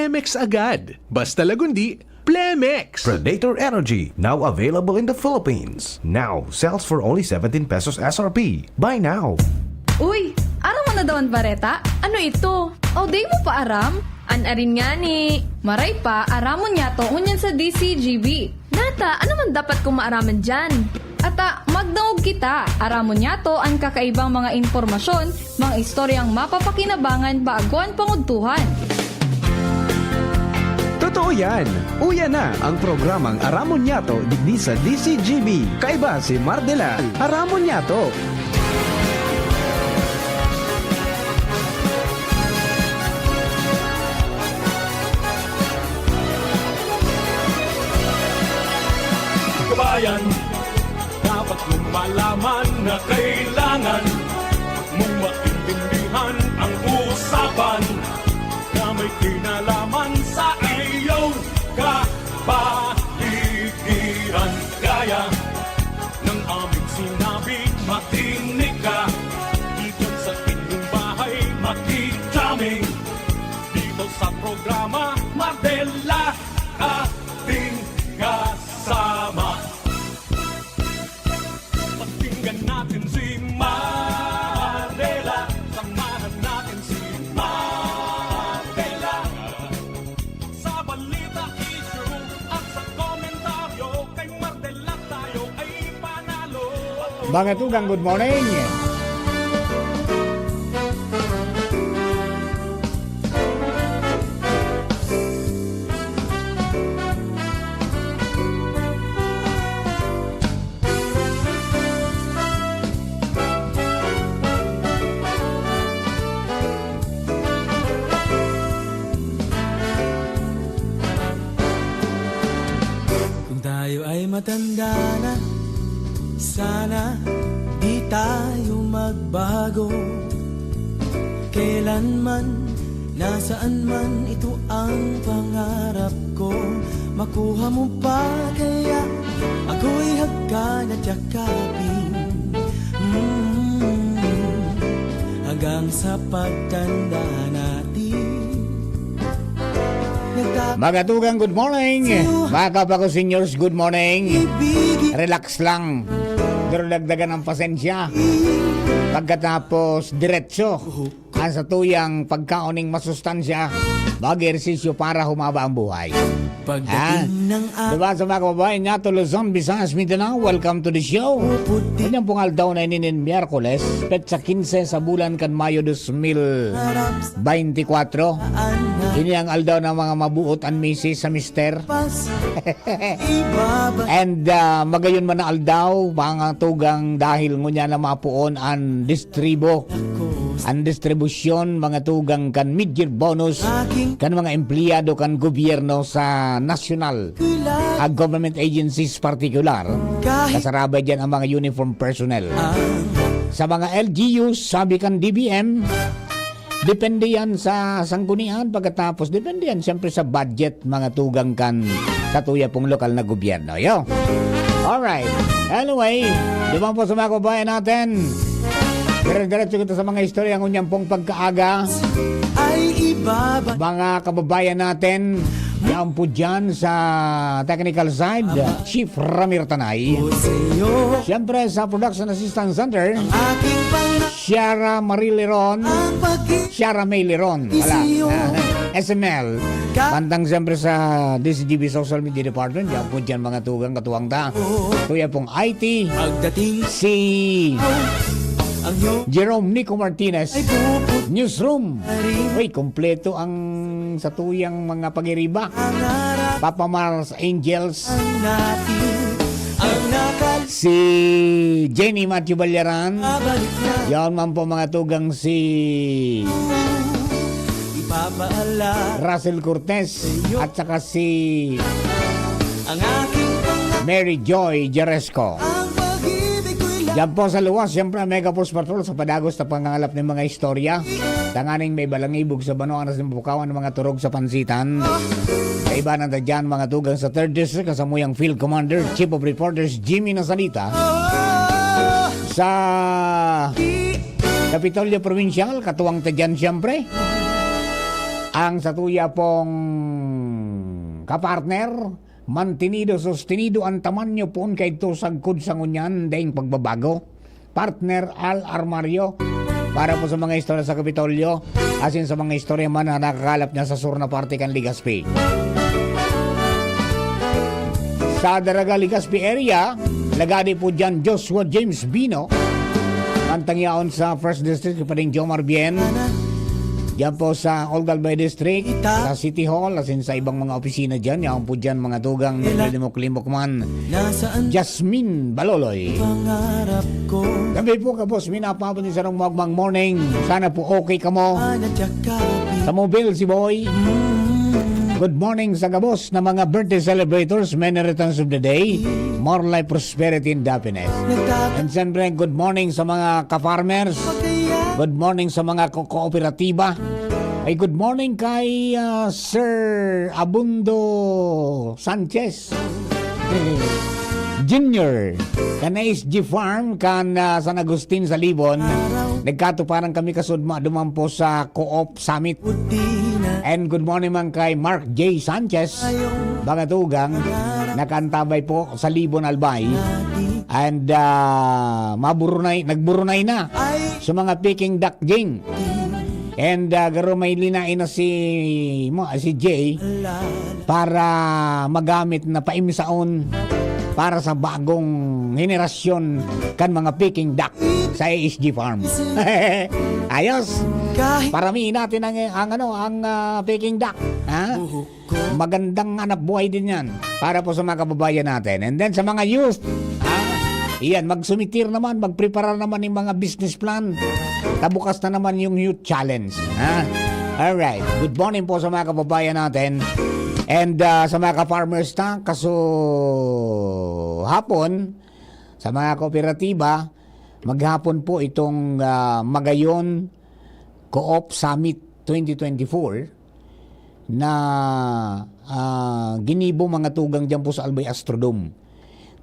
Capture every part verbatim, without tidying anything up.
Plemex agad. Basta Lagundi, Plemex! Predator Energy, now available in the Philippines. Now, sells for only seventeen pesos S R P. Buy now! Uy, aram mo na daw an bareta? Ano ito? O, di mo pa aram? An arin ngani. Maray pa, aramon niyato ngunyan sa D C G B. Nata, ano man dapat kong maaraman diyan? Ata, magdangog kita. Aramon niyato an kakaibang mga impormasyon, mga istoryang mapapakinabangan bago an pangudtuhan. Totoo yan! Uya na ang programang Aramon Niyato digdi sa D C G B. Kaiba si Mardela. Aramon Niyato. Kabayan, dapat mong malaman na kailangan mong maintindihan ang usapan na may kinalaman sa iyong kapaligiran. Kaya ng aming sinabi, makinig ka. Diyan sa inyong bahay, makikita kami dito sa programa Mardela, ating kasama. Pakinggan natin si Mardela. Samahan natin si Mardela. Sa balita, issue, at sa komentaryo, kay Mardela tayo ay panalo. Mga tugang, good morning. Kung tayo ay matanda na, sana di tayo magbago. Kailanman, nasaan man, ito ang pangarap ko. Makuha mo pa kaya ako'y hagkan at yakapin? Mm, hanggang sa pagtanda natin. Nagta- Mga tugang, good morning. Mga kapako seniors, good morning. Ibigin Relax lang. Pero dagdagan ang pasensya. Pagkatapos, diretso ang satuyang pagkaon ning masustansya, mag-ehersisyo para humaba ang buhay. Pagdating Ha? ng a- Diba, sa mga kababayan niyato, Luzon, Visayas, Mindanao, welcome to the show. Puti Kanyang pong aldaw na ininin Miyerkules, petsa quince sa bulan kan Mayo dos mil veinticuatro. Ini ang aldaw ng mga mabuot an misis sa mister. Pas- Ibaba- And, ah, magayon man na aldaw, mga tugang, dahil ngunyan na mapuon an distribo, ang distribusyon, mga tugang, kan mid-year bonus kan mga empleyado kan gobyerno sa nasyonal, ah, government agencies partikular. Kasarabay diyan ang mga uniform personnel. Sa mga L G Us, sabi kan D B M, depende yan sa sanggunian. Pagkatapos, depende yan siyempre sa budget, mga tugang, kan sa tuya pong lokal na gobyerno. Yo. Alright. Anyway, duman po sa mga kababayan natin. Dire-diretso kita sa mga istorya ngunyan pong pagkaaga. Ay ibaba- Mga kababayan natin, yan po dyan sa technical side, Chief Ramir Tanay. Siyempre sa Production Assistance Center, Aking pang- Shara Marie Leron. Ang pag- Shara May Leron. Wala. Isyo. S M L. Ka- Pantang siyempre sa D C G B Social Media Department. Yan po dyan mga tugang katuwang ta. Kuya pong I T. Pagdating Si ang iyong Jerome Nico Martinez. Ay puput- Newsroom. Uy, kompleto ang satuyang mga pagiriba. Pangarap Papa Mars Angels. Ang natin. Ang nakal- Si Jenny Matthew Balyaran. Babalik na. Yaon man po mga tugang si Ipapaala. Russell Cortez at saka si Ang aking pang- Mary Joy Jaresco. Ang pag-ibig ko'y la- Diyan po sa luwas, siyempre ang Mega Force Patrol sa padagos na pangangalap ng mga istorya. Tanganing may balangibog sa bano, anas ng bukawan ng mga turog sa pansitan. Kaibanan ta dyan, mga tugang sa third District, kasamuyang Field Commander, Chief of Reporters, Jimmy Nasalita. Sa Kapitolyo Provincial, katuwang ta dyan, siyempre. Ang satuya pong kapartner, mantenido, sostenido ang tamanyo poon kaidto sagkod sa ngunyan, daing pagbabago. Partner Al Armario, para po sa mga istorya sa Kapitolyo, asin sa mga istorya man na nakakalap niya sa sur na parte kan Legazpi. Sa Daraga, Legazpi area, lagadi po dyan Joshua James Bino, mantang yaon sa First District, Pading Jomar Bien, dyan po sa Old Albay District, sa City Hall, asin sa ibang mga opisina dyan, yaon po dyan mga tugang, limok-limok man. Jasmine Baloloy. Kami po, kabos, minapapati sa rong magmang morning. Sana po okay kamo. Sa mobile, si Boy. Good morning sa gabos na mga birthday celebrators, many returns of the day, more life, prosperity, and happiness. And siyempre, good morning sa mga ka-farmers. Good morning sa mga ko-, kooperatiba. Ay, good morning kay, ah, Sir Abundo Sanchez Junior. Kan S G Farm, kan, ah, San Agustin sa Libon. Nagkatuparan kami kasudma duman po sa Co-op Summit. And good morning man kay Mark J Sanchez, mga tugang, nakaantabay po sa Libon, Albay. And, ah, maburunay, nagburunay na sa mga Peking duck, Jing. And, ah, garo may linain na si, mo, si Jay para magamit na paimsaon para sa bagong henerasyon kan mga Peking duck sa S G Farm. Ayos. Paramihin natin ang, ang ano, ang, ah, Peking duck, ha? Magandang hanap buhay din yan para po sa mga kababayan natin. And then sa mga youth, ha? Iyan, magsumitir naman, magprepara naman yung mga business plan. Tabukas na naman yung youth challenge, ha? Alright. Good morning po sa mga kababayan natin. And, ah, sa mga ka-farmers na, kaso hapon, sa mga kooperatiba, maghapon po itong, ah, Magayon Co-op Summit twenty twenty-four na, ah, ginibo mga tugang dyan po sa Albay Astrodome.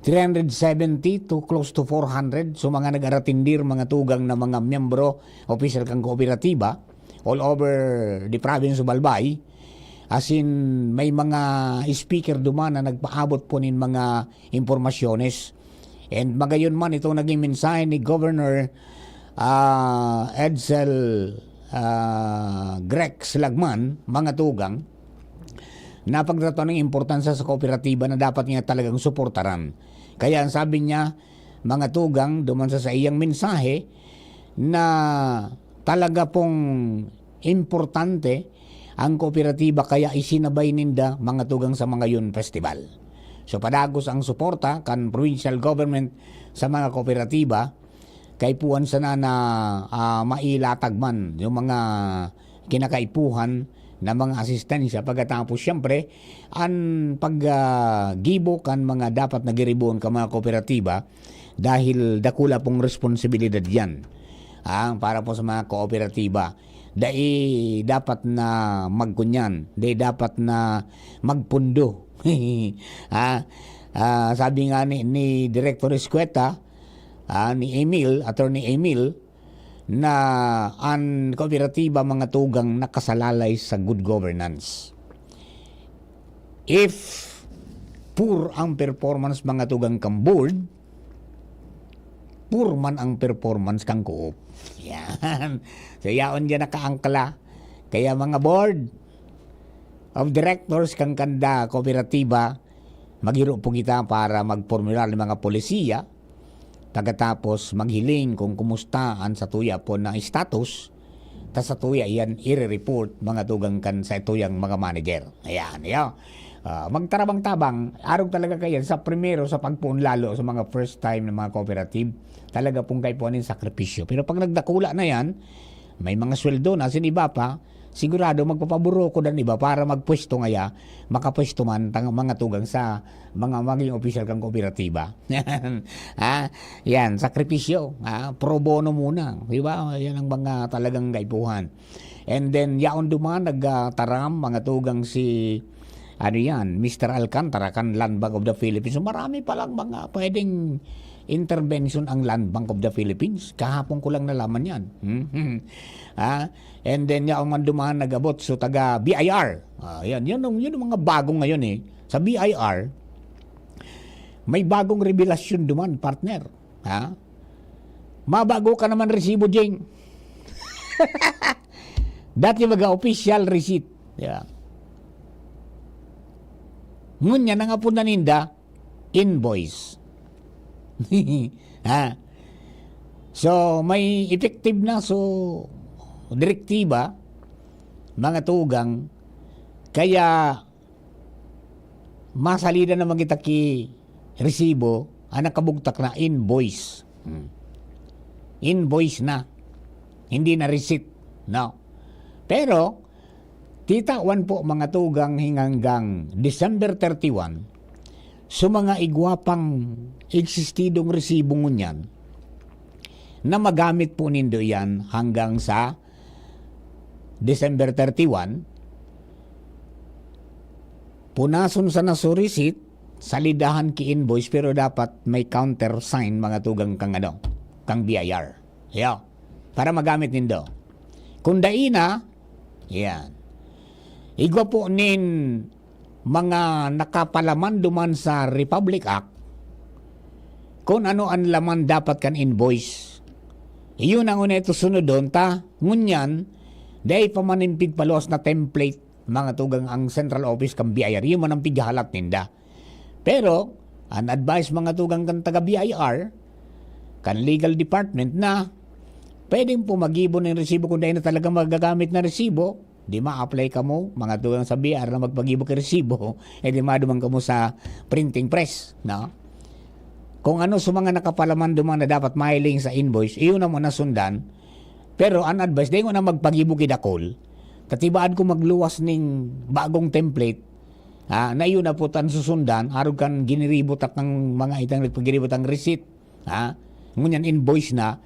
Three hundred seventy to close to four hundred. So, mga nag-aratindir, mga tugang na mga miyembro, opisyal kan kooperatiba, all over the province of Albay. As in, may mga speaker duman na nagpaabot po nin mga impormasyones. And magayon man itong naging mensahe ni Governor, ah, Edsel, ah, Grex Lagman, mga tugang, na pagtratuan ng importansya sa kooperatiba na dapat nga talagang suportaran. Kaya ang sabi niya, mga tugang, duman sa saiyang mensahe, na talaga pong importante ang kooperatiba, kaya isinabay ninda mga tugang sa Magayon Festival. So, padagos ang suporta kan provincial government sa mga kooperatiba, kaipuhan sana na, ah, mailatag man yung mga kinakaipuhan na mga asistensya. Pagkatapos, siyempre, ang pag, ah, gibo kan mga dapat na giriboon kan mga kooperatiba, dahil dakula pong responsibilidad yan, ah, para po sa mga kooperatiba. Dai dapat na magkunyan, dai dapat na magpundo. Ah, ah, sabi nga ni, ni Director Escueta, ah, ni Emil, Attorney Emil, na ang kooperatiba, mga tugang, nakasalalay sa good governance. If poor ang performance, mga tugang, kan board, poor man ang performance kan co-op. Yan. So, yaon dyan nakaangkla. Kaya, mga board of directors kan kanda kooperatiba, maghiro po kita para magpormular ng mga polisiya, pagkatapos maghiling kung kumusta ang satuya po na status, ta satuya iyan ire-report, mga tugang, kan sa ituyang mga manager. Ayan, iyo. Ah, magtarabang-tabang, arog talaga kayan sa primero, sa pagpoon lalo sa mga first time ng mga cooperative, talaga pong kaipuhan yung sakripisyo. Pero pag nagdakula na yan, may mga sweldo na, sin iba pa, sigurado magpapaburokod ang iba para magpwesto ngaya, makapwesto man tang mga tugang sa mga maging opisyal kang kooperatiba. Ha? Yan, sakripisyo, ha? Pro bono muna, di ba? Yan ang mga talagang kaipuhan. And then, yaon duman, nagtaram, mga tugang, si, ano yan, Mister Alcantara kan Land Bank of the Philippines. So, marami palang mga pwedeng intervention ang Land Bank of the Philippines. Kahapon ko lang nalaman yan. Hmm? Ha? And then, yaon man duman nag-abot, so taga B I R. Ah, yan, yun, ang- yun ang mga bagong ngayon eh. Sa B I R, may bagong revelasyon duman, partner. Ha? Mabago ka naman resibo, Jing. Dati mga official receipt. Yeah. Ngunyan, ang apod na ninda, invoice. Ha? So, may effective na so direktiba, mga tugang, kaya masalida naman kita ki resibo, ang nakabugtak na invoice. Hmm. Invoice na. Hindi na receipt. No? Pero, titawan po mga tugang hinggang December thirty-one, so mga igwa pang eksistidong resibo ngunyan na magamit po nindo yan hanggang sa December thirty-one, punason sana so receipt, salidahan ki invoice, pero dapat may counter sign, mga tugang kang ano, kang B I R. Yeah. Para magamit nindo. Kung dai na, yan. Igwa po nin mga nakapalaman duman sa Republic Act, kung ano ang laman dapat kan invoice. Iyon ang una ito sunodon ta, ngunyan, dai pa man nin pigpaluwas na template, mga tugang ang central office kan B I R. Yun man ang pighahalat ninda. Pero, an advice, mga tugang kan taga B I R, kan legal department na pwedeng po maggibo ng resibo kung dai na talaga magagamit na resibo, di ma-apply kamo, mga tugang sa B I R na magpagibo ki resibo, eh di maduman kamo sa printing press, no? Kung ano sa mga nakapalaman duman na dapat mahiling sa invoice, iyon ang muna sundan. Pero an advice, dai na magpagibo ki dakul. Katibaad ko magluwas ning bagong template, ah, na iyo na po tan susundan, arog kan giniribo ta kang mga itang nagpagiribo tang receipt, ha? Ngunyan invoice na,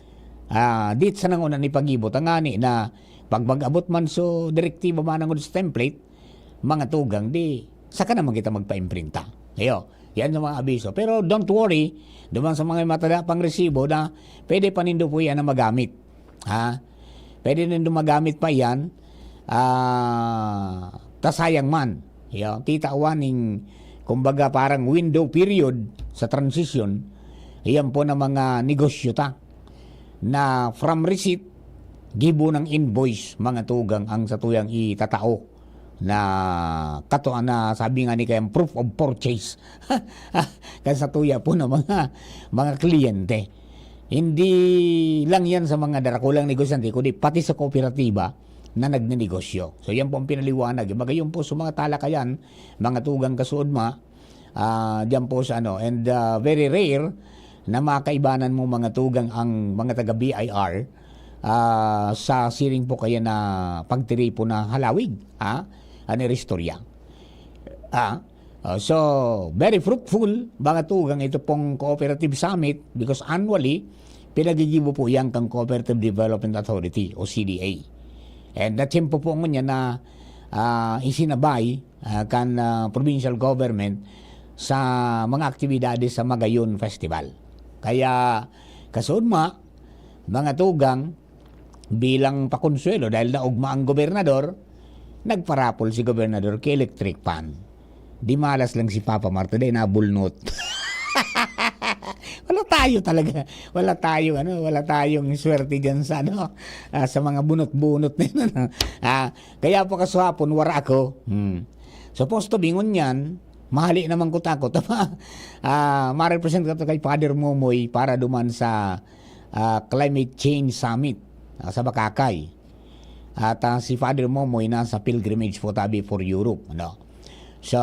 ah, di sana nguna ni pagibo ta ngani na pag mag-abot man so direktiba manangod sa template, mga tugang, di saka naman kita magpaimprinta. Ayo, yan ang mga abiso. Pero don't worry, duman sa mga matada pang resibo na pwede pa nindo po yan na magamit. Ha? Pwede nindo magamit pa yan. Ah, ta sayang man. Yo, kita waning, kumbaga, parang window period sa transition. Iyan po na mga negosyo ta na from receipt, gibo ng invoice, mga tugang ang satuyang itatao na kato na sabi nga ni kayang proof of purchase. Kan satuya po na mga, mga kliyente. Hindi lang yan sa mga darakulang negosyante, kundi pati sa kooperatiba na nagnenegosyo. So, yan po ang pinaliwanag. Magayon po sa mga talakayan, mga tugang kasuodma, ah, diyan po sa ano. And, ah, very rare na makaibanan mo mga tugang ang mga taga B I R, ah, sa siring po kaya na pagtiripon na halawig, ha? Ano yung istorya? Ah, ah, so, very fruitful, mga tugang, ito pong Cooperative Summit because annually, pinagigibo po yan kang Cooperative Development Authority o C D A. And that same po po ngunyan na, ah, isinabay, ah, kan, ah, provincial government sa mga aktibidades sa Magayon Festival. Kaya, kasuodma, mga tugang, bilang pakonsuelo dahil naugma ang gobernador, nagparapol si gobernador ki electric fan. Di malas lang si Papa Marta, dahil nabulnot. Wala tayo talaga. Wala tayong, ano, wala tayong swerte diyan sa, ano, ah, sa mga bunot-bunot na yun, ano. Ah, kaya po kasuhapon, wara ako. Hmm. Supposed to be ngunyan, mahali naman ko takot. Ah, ma-represent ko to kay Father Momoy para duman sa, ah, Climate Change Summit, ah, sa Bakakay. At, ah, si Father Momoy nasa pilgrimage po tabi for Europe, ano. So,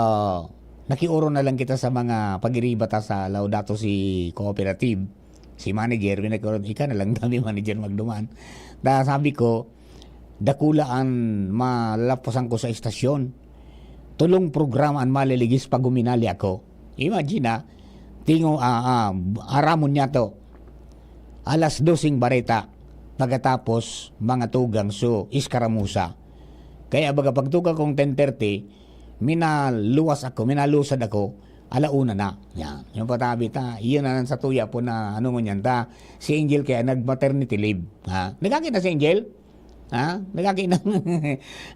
nakioro na lang kita sa mga pagiriba ta sa Laudato Si Cooperative. Si manager, may nagkaroon, "Ika na lang, dami manager magduman." Na sabi ko, "Dakula an malapasan ko sa estasyon. Tulong programa an maliligis pag huminali ako." Imagine, ah, tingo, ah, ah, aramon niya to. Alas doseng bareta, pagkatapos mga tugang so iskaramusa. Kaya baga pagtuga kong ten thirty, minaluwas ako, minalusad ako, ala una na. Yan. Yung patabi ta, iyon na lang sa tuya po na, ano ngunyan ta, si Angel kaya nag-maternity leave. Ha? Nagkakita si Angel? Ha? Nagkakita?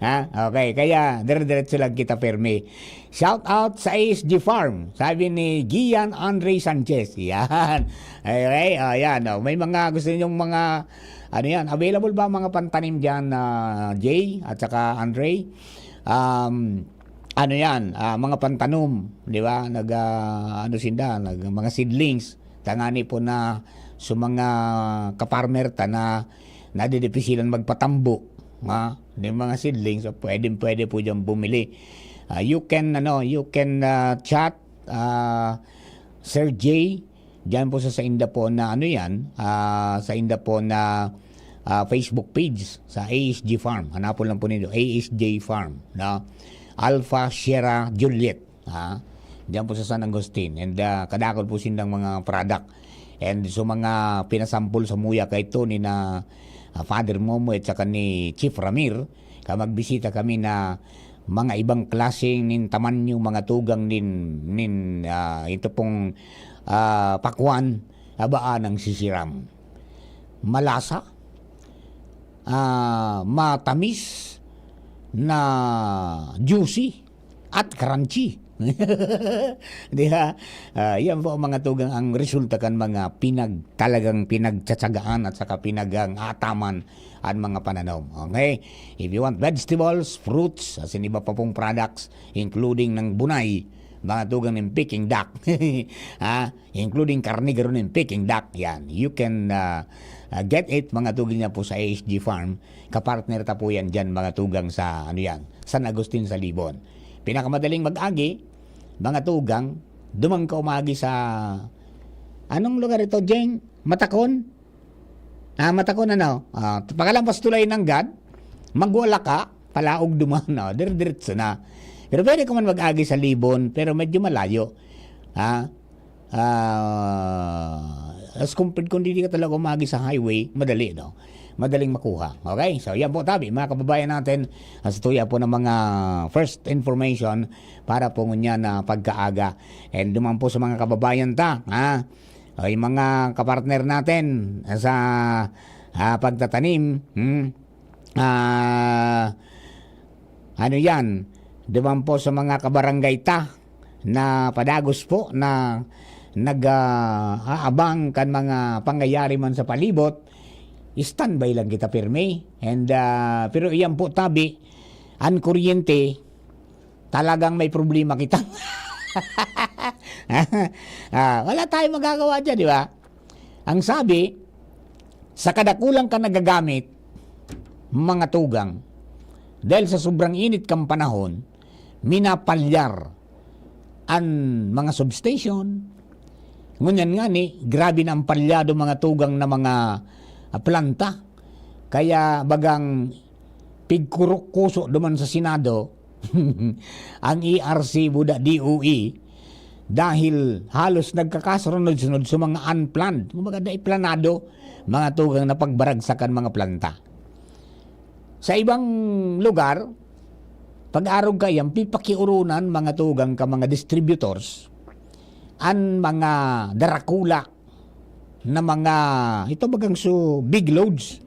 Ha? Okay, kaya dire-diretso lang kita permi. Shout out sa A S G Farm, sabi ni Gian Andre Sanchez. Yan. Okay, oh, yan. Oh. May mga gusto ninyong mga, ano yan, available ba mga pantanim dyan, ah, Jay at saka Andre? Um, ano yan, ah, mga pantanom, di ba? Nag, ah, ano sinda, nag, mga seedlings. Tangani po na sa mga kaparmer ta na nadidipisilan magpatambo, ha? Yung mga seedlings, so pwedeng-pwede po dyan bumili. Ah, you can, ano, you can, ah, chat, ah, Sir J, dyan po sa, sa inda po na, ano yan, ah, sa inda po na, ah, Facebook page, sa A S G Farm. Hanapon lang po ninyo, A S G Farm, no? Alpha Sierra Juliet, ha? Dyan po sa San Agustin. And, ah, kadakol po sindang mga product. And so, mga pinasampol sa muya kay Tony na, ah, Father Momo at saka ni Chief Ramir, ka magbisita kami na mga ibang klaseng nin tamanyo, mga tugang nin, nin, ah, ito pong, ah, pakwan, abaan ang sisiram. Malasa, ah, matamis, na juicy, at crunchy. Di ba? Ah, yan po ang mga tugang ang resulta kan mga pinag-, talagang pinagtsatsagaan at saka pinag-, ang ataman an mga pananom. Okay? If you want vegetables, fruits, as in iba pa pong products, including ng bunay, mga tugang ng Peking duck, ha? Including karnigaro ng Peking duck, yan. You can, ah, ah, get it, mga tugang niya po sa A S G Farm. Kapartner ta po yan dyan, mga tugang sa, ano yan, San Agustin sa Libon. Pinakamadaling mag-agi, mga tugang, duman ka umagi sa, anong lugar ito, Jeng? Matakon? Ah, Matakon, ano? Ah, pagkalampas tulay ng gad, magwala ka, palaog duman, no? Dire-diretso na. Pero pwede ka man mag-agi sa Libon, pero medyo malayo. Ha? Ah, as compared kung di ka talaga umagi sa highway, madali, no? Madaling makuha. Okay? So, yan po, tabi, mga kababayan natin, ah, sa tuya po ng mga first information para po ngunyan na pagkaaga. And duman po sa mga kababayan ta, ha? O, yung mga kapartner natin sa, ah, pagtatanim, hmm? Ah, ano yan? Duman po sa mga kabarangay ta na padagos po na nag, ah, aabang kan mga pangyayari man sa palibot, standby lang kita pirmi. And, ah, pero iyan po, tabi, an kuryente, talagang may problema kita. Ah, wala tayong magagawa dyan, di ba? Ang sabi, sa kadakulang ka nagagamit, mga tugang, dahil sa sobrang init kang panahon, minapalyar an mga substation. Ngunyan nga ni, grabe na ang palyado, mga tugang, na mga, ah, planta. Kaya bagang pigkurok-kuso duman sa Senado ang E R C buda D O E dahil halos nagkakasunod-sunod sa mga unplanned, kumbaga, dai planado, mga tugang na pagbaragsakan mga planta. Sa ibang lugar, pag-arog ka yan, pipakiurunan, mga tugang, ka mga distributors, an mga darakula na mga, ito bagang so, big loads,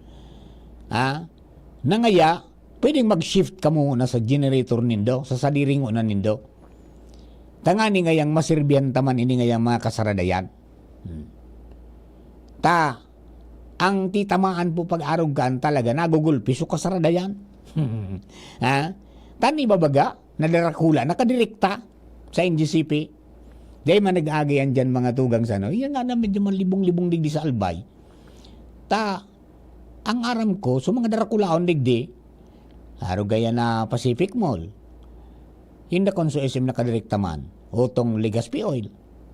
ha? Na ngaya, pwedeng mag-shift kamo na sa generator nindo, sa sadiri ngona nindo. Tangani ngayang masirbihan ta man ini ngayang mga kasaradayan. Hmm. Ta, ang titamaan po pag-arog kan talaga nagugulpi so kasaradayan. Ha? Tani babaga, nadarakula, nakadirekta sa N G C P. Dai man nag-agi yan dyan, mga tugang sa ano. Yan nga na medyo malibong-libong digdi sa Albay. Ta, ang aram ko, so mga darakulaon digdi, arog kaya na Pacific Mall. Yung na Conso S M nakadirekta man. Otong Legazpi Oil,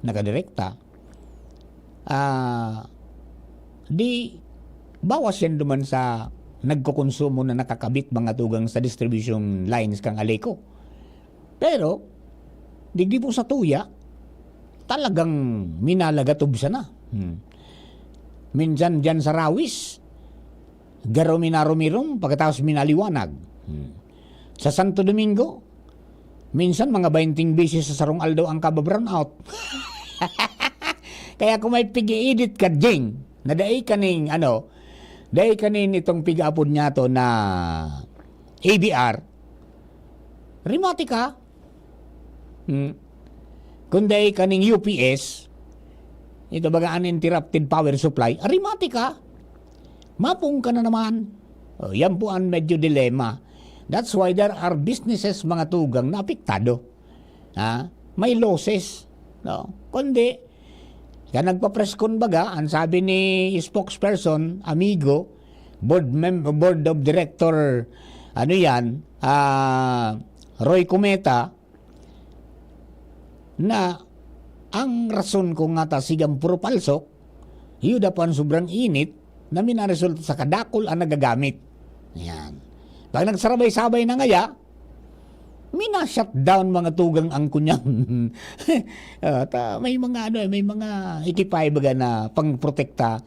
nakadirekta. Ah, di, bawas yan duman sa nagkokonsumo na nakakabit, mga tugang, sa distribution lines kang Aleco. Pero, digdi po sa tuya, talagang minalagatob sana. Hmm. Minsan dyan sa Rawis, garo minarumirom, pagkatapos minaliwanag. Hmm. Sa Santo Domingo, Minsan, mga baynting beses sa sarong aldaw ang kaba-brownout. Kaya kung may pig-i-edit ka, Jing, na dai kaning, ano, dai kanin itong pig-aapod niya to na A V R, rimati ka. Hmm. Kung dai kaning U P S, ito baga uninterrupted power supply, rimati ka. Mapong ka na naman. Oh, yan po ang medyo dilemma. That's why there are businesses, mga tugang, na apektado. Ha? May losses. No? Kundi, ka nagpa-press con baga, ang sabi ni spokesperson, amigo, board mem-, board of director, ano yan, ah, Roy Cometa, na ang rason ko ngata sigang puro palsok, yuda pa ang sobrang init na minaresulta sa kadakul ang nagagamit. Yan. Pag nagsarabay-sabay na ngaya, mina-shutdown, mga tugang, ang kunyang. Ah, ta-, may mga ano, may mga ikipay baga na pangprotekta.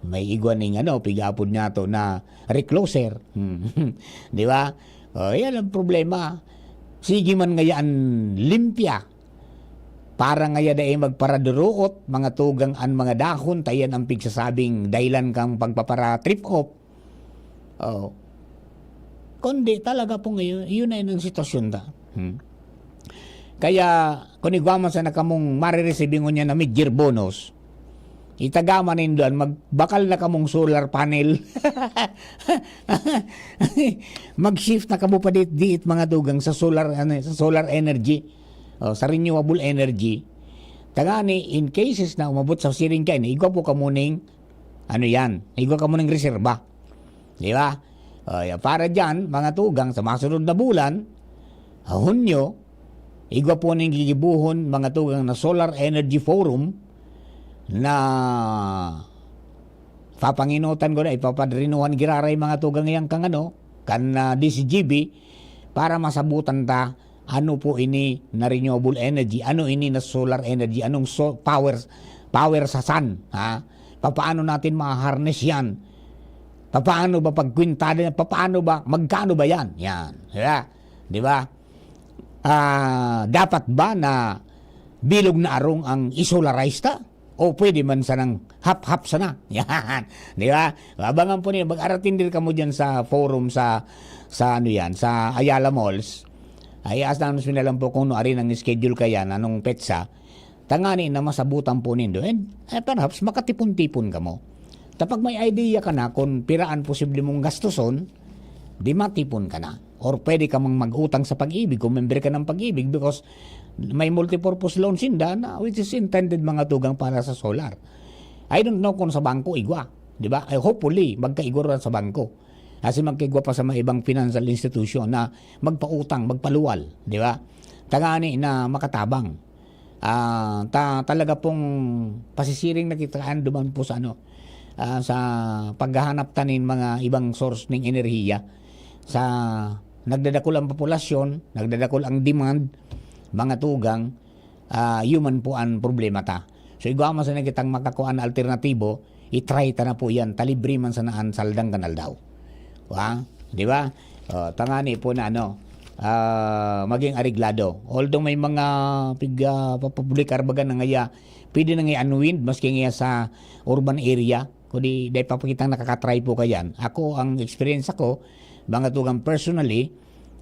May igwa ning ano, pig-aapod niya to na recloser. Hmm. Di ba? O, yan ang problema. Sige man ngaya an limpya. Para ngaya dai magparaduruot, mga tugang, an mga dahon, ta iyan ang pigsasabing dahilan kang pagpapara-trip off. Oh. Kundi talaga po ngayon, yun na yun ang sitwasyon ta. Hmm. Kaya, kung igwa man sana kamong marireceive ngunyan na mid-year bonus, itagama nindo an magbakal na kamong solar panel. Mag-shift na kamo pa diit, diit, mga tugang, sa solar, ano, sa solar energy. O, sa renewable energy. Tangani, in cases na umabot sa siring kaini, igwa po kamo ning, ano yan, igwa kamo ning reserba. Di ba? O, ya, para dyan, mga tugang, sa masunod na bulan, ah, Hunyo, igwa po ning gigibuhon, mga tugang, na Solar Energy Forum na papanginutan ko na, ipapadrinuhan giraray, mga tugang, yan kang ano, kan, ah, D C G B, para masabutan ta ano po ini na renewable energy, ano ini na solar energy, anong so-, power, power sa sun, ha? Papaano natin ma-harness yan? Papaano ba pagkwintada yan? Papaano ba, magkano ba yan? Yan, di ba? Di ba? Ah, dapat ba na bilog na arong ang isolarize ta? O pwede man sanang hap-hap sana? Yan. Di ba? Abangan po niyo. Mag-aratindir kamo dyan sa forum sa, sa ano yan, sa Ayala Malls. Ay, as na, mas minalam po kung no, ari nang schedule ka yan, anong petsa. Tangani na masabutan po nindo. And, eh, perhaps, makatipon-tipon kamo. Tapag may idea ka na kung piraan posible mong gastuson, di matipon ka na. Or pwede ka mang mag-utang sa Pag-ibig kung member ka ng Pag-ibig, because may multipurpose loan sinda na which is intended, mga tugang, para sa solar. I don't know kung sa bangko igwa, di ba? Ay, hopefully, magkaigwa rin sa bangko. Kasi magkaigwa pa sa mga ibang financial institution na magpautang, magpaluwal, di ba? Tangani na makatabang. Ah, ta-, talaga pong pasisiring na kita duman po sa ano, ah, sa paghahanap ta nin mga ibang source ning enerhiya. Sa nagdadakul ang populasyon, nagdadakul ang demand, mga tugang, ah, yun man po ang problema ta. So, igwa man sana kitang makakua na alternatibo, i-try ta na po yan, ta libre man sana an saldang kan aldaw. Wa? Di ba? O, tangani po na ano, ah, maging areglado. Although may mga pig-, ah, papublikar baga na ngaya, pwede na ngaya an wind, maski ngaya sa urban area. Kundi dai pa pakitang nakakatry po kayan. Ako, ang experience ako, mga tugang, personally,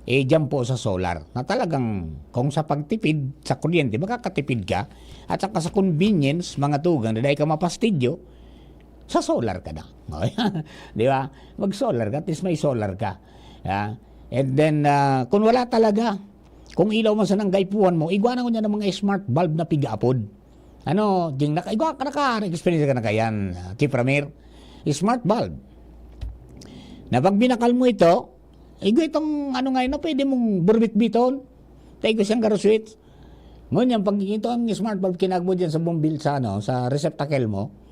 eh, dyan po sa solar. Na talagang, kung sa pagtipid sa kuryente, makakatipid ka. At saka sa convenience, mga tugang, na dai ka mapastidyo, sa solar ka na. Di ba? Mag-solar ka, at least may solar ka. Ah, and then, ah, kung wala talaga, kung ilaw man sanang gaipuhan mo, igwa na ngunyan ng mga smart bulb na pig-aapod. Ano, ding naka-, igwa ka, naka-experience ka na kayan, ah, Chief Ramir? Smart bulb. Na pag binakal mo ito, igwa itong ano ngayon na pwede mong burbitbiton. Tayo ko siyang garo switch. Ngunyan, pag ito ang smart bulb, kinagbo dyan sa bumbil sa, ano, sa receptacle mo,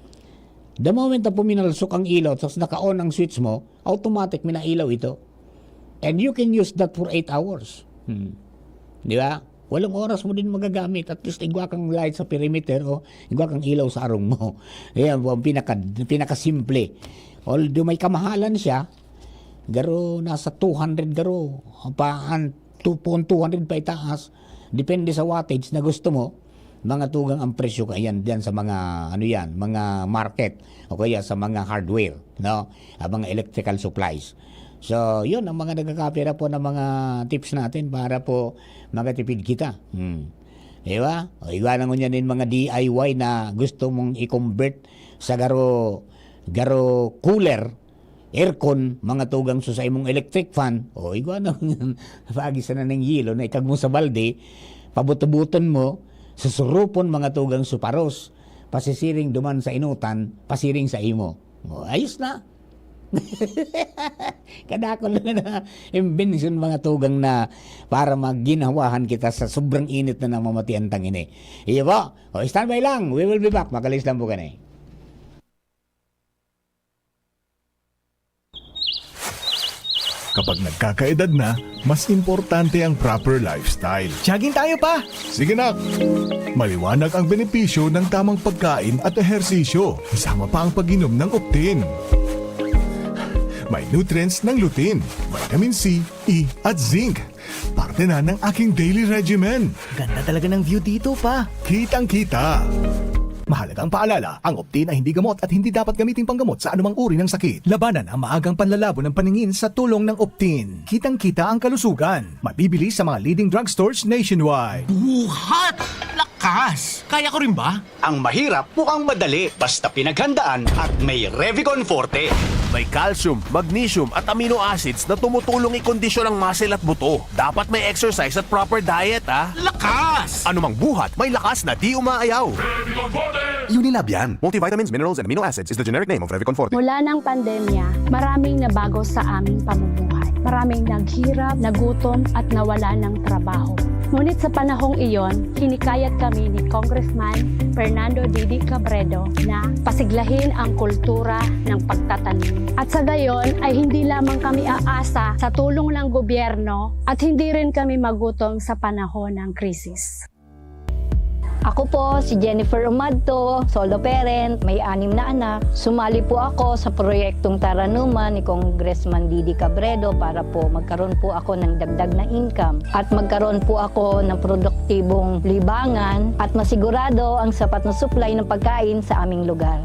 the moment na puminalsok ang ilaw, tapos naka-on ang switch mo, automatic, minailaw ito. And you can use that for eight hours. Hmm. Di ba? Walong oras mo din magagamit. At least, igwa kang light sa perimeter o igwa kang ilaw sa arong mo. Ayan po ang pinaka, pinakasimple. Although may kamahalan siya, garo nasa two hundred garo. Pa, an, two pon-, two hundred pa itaas, depende sa wattage na gusto mo, mga tugang ang presyo kaiyan diyan sa mga, ano yan, mga market o kaya sa mga hardware, no? Ah, mga electrical supplies. So, yun ang mga nagkakapira po ng mga tips natin para po makatipid kita. Hmm. Di ba? O, iwanan ko niyan yung mga D I Y na gusto mong i-convert sa garo, garo cooler, aircon, mga tugang sa imong electric fan. O, igwa na ngunyan. Pagi sana ng yelo na ikag mo sa balde, pabutubuton mo, susurupon, mga tugang sa paros, pasisiring duman sa inutan, pasiring sa imo. O, ayos na. Kadakol na na imbensyon, mga tugang, na para maginhawahan kita sa sobrang init na namamatian tang ini. Iyo po. O, standby lang. We will be back. Makalis lang po kani. Kapag nagkakaedad na, mas importante ang proper lifestyle. Jogging tayo, pa! Sige, nak! Maliwanag ang benepisyo ng tamang pagkain at ehersisyo, kasama pa ang pag-inom ng Optin. May nutrients ng lutein, vitamin C, E, at zinc. Parte na ng aking daily regimen. Ganda talaga ng view dito, pa. Kitang-kita. Mahalagang paalala, ang Optin ay hindi gamot at hindi dapat gamiting panggamot sa anumang uri ng sakit. Labanan ang maagang panlalabo ng paningin sa tulong ng Optin. Kitang-kita ang kalusugan. Mabibili sa mga leading drugstores nationwide. Buhat! Lakas! Kaya ko rin ba? Ang mahirap, mukhang madali, basta pinaghandaan at may Revicon Forte. May calcium, magnesium at amino acids na tumutulong ikondisyon ang muscle at buto. Dapat may exercise at proper diet, ah. Lakas! Anumang buhat, may lakas na di umaayaw. Unilab yan. Multivitamins, minerals, and amino acids is the generic name of Revicon Forte. Mula ng pandemya, maraming nabago sa aming pamumuhay. Maraming naghirap, nagutom, at nawala ng trabaho. Ngunit sa panahong iyon, hinikayat kami ni Congressman Fernando Didi Cabredo na pasiglahin ang kultura ng pagtatanim. At sa gayon ay hindi lamang kami aasa sa tulong ng gobyerno at hindi rin kami magutom sa panahon ng krisis. Ako po si Jennifer Umadto, solo parent, may anim na anak. Sumali po ako sa proyektong Taranuman ni Congressman Didi Cabredo para po magkaroon po ako ng dagdag na income at magkaroon po ako ng produktibong libangan at masigurado ang sapat na supply ng pagkain sa aming lugar.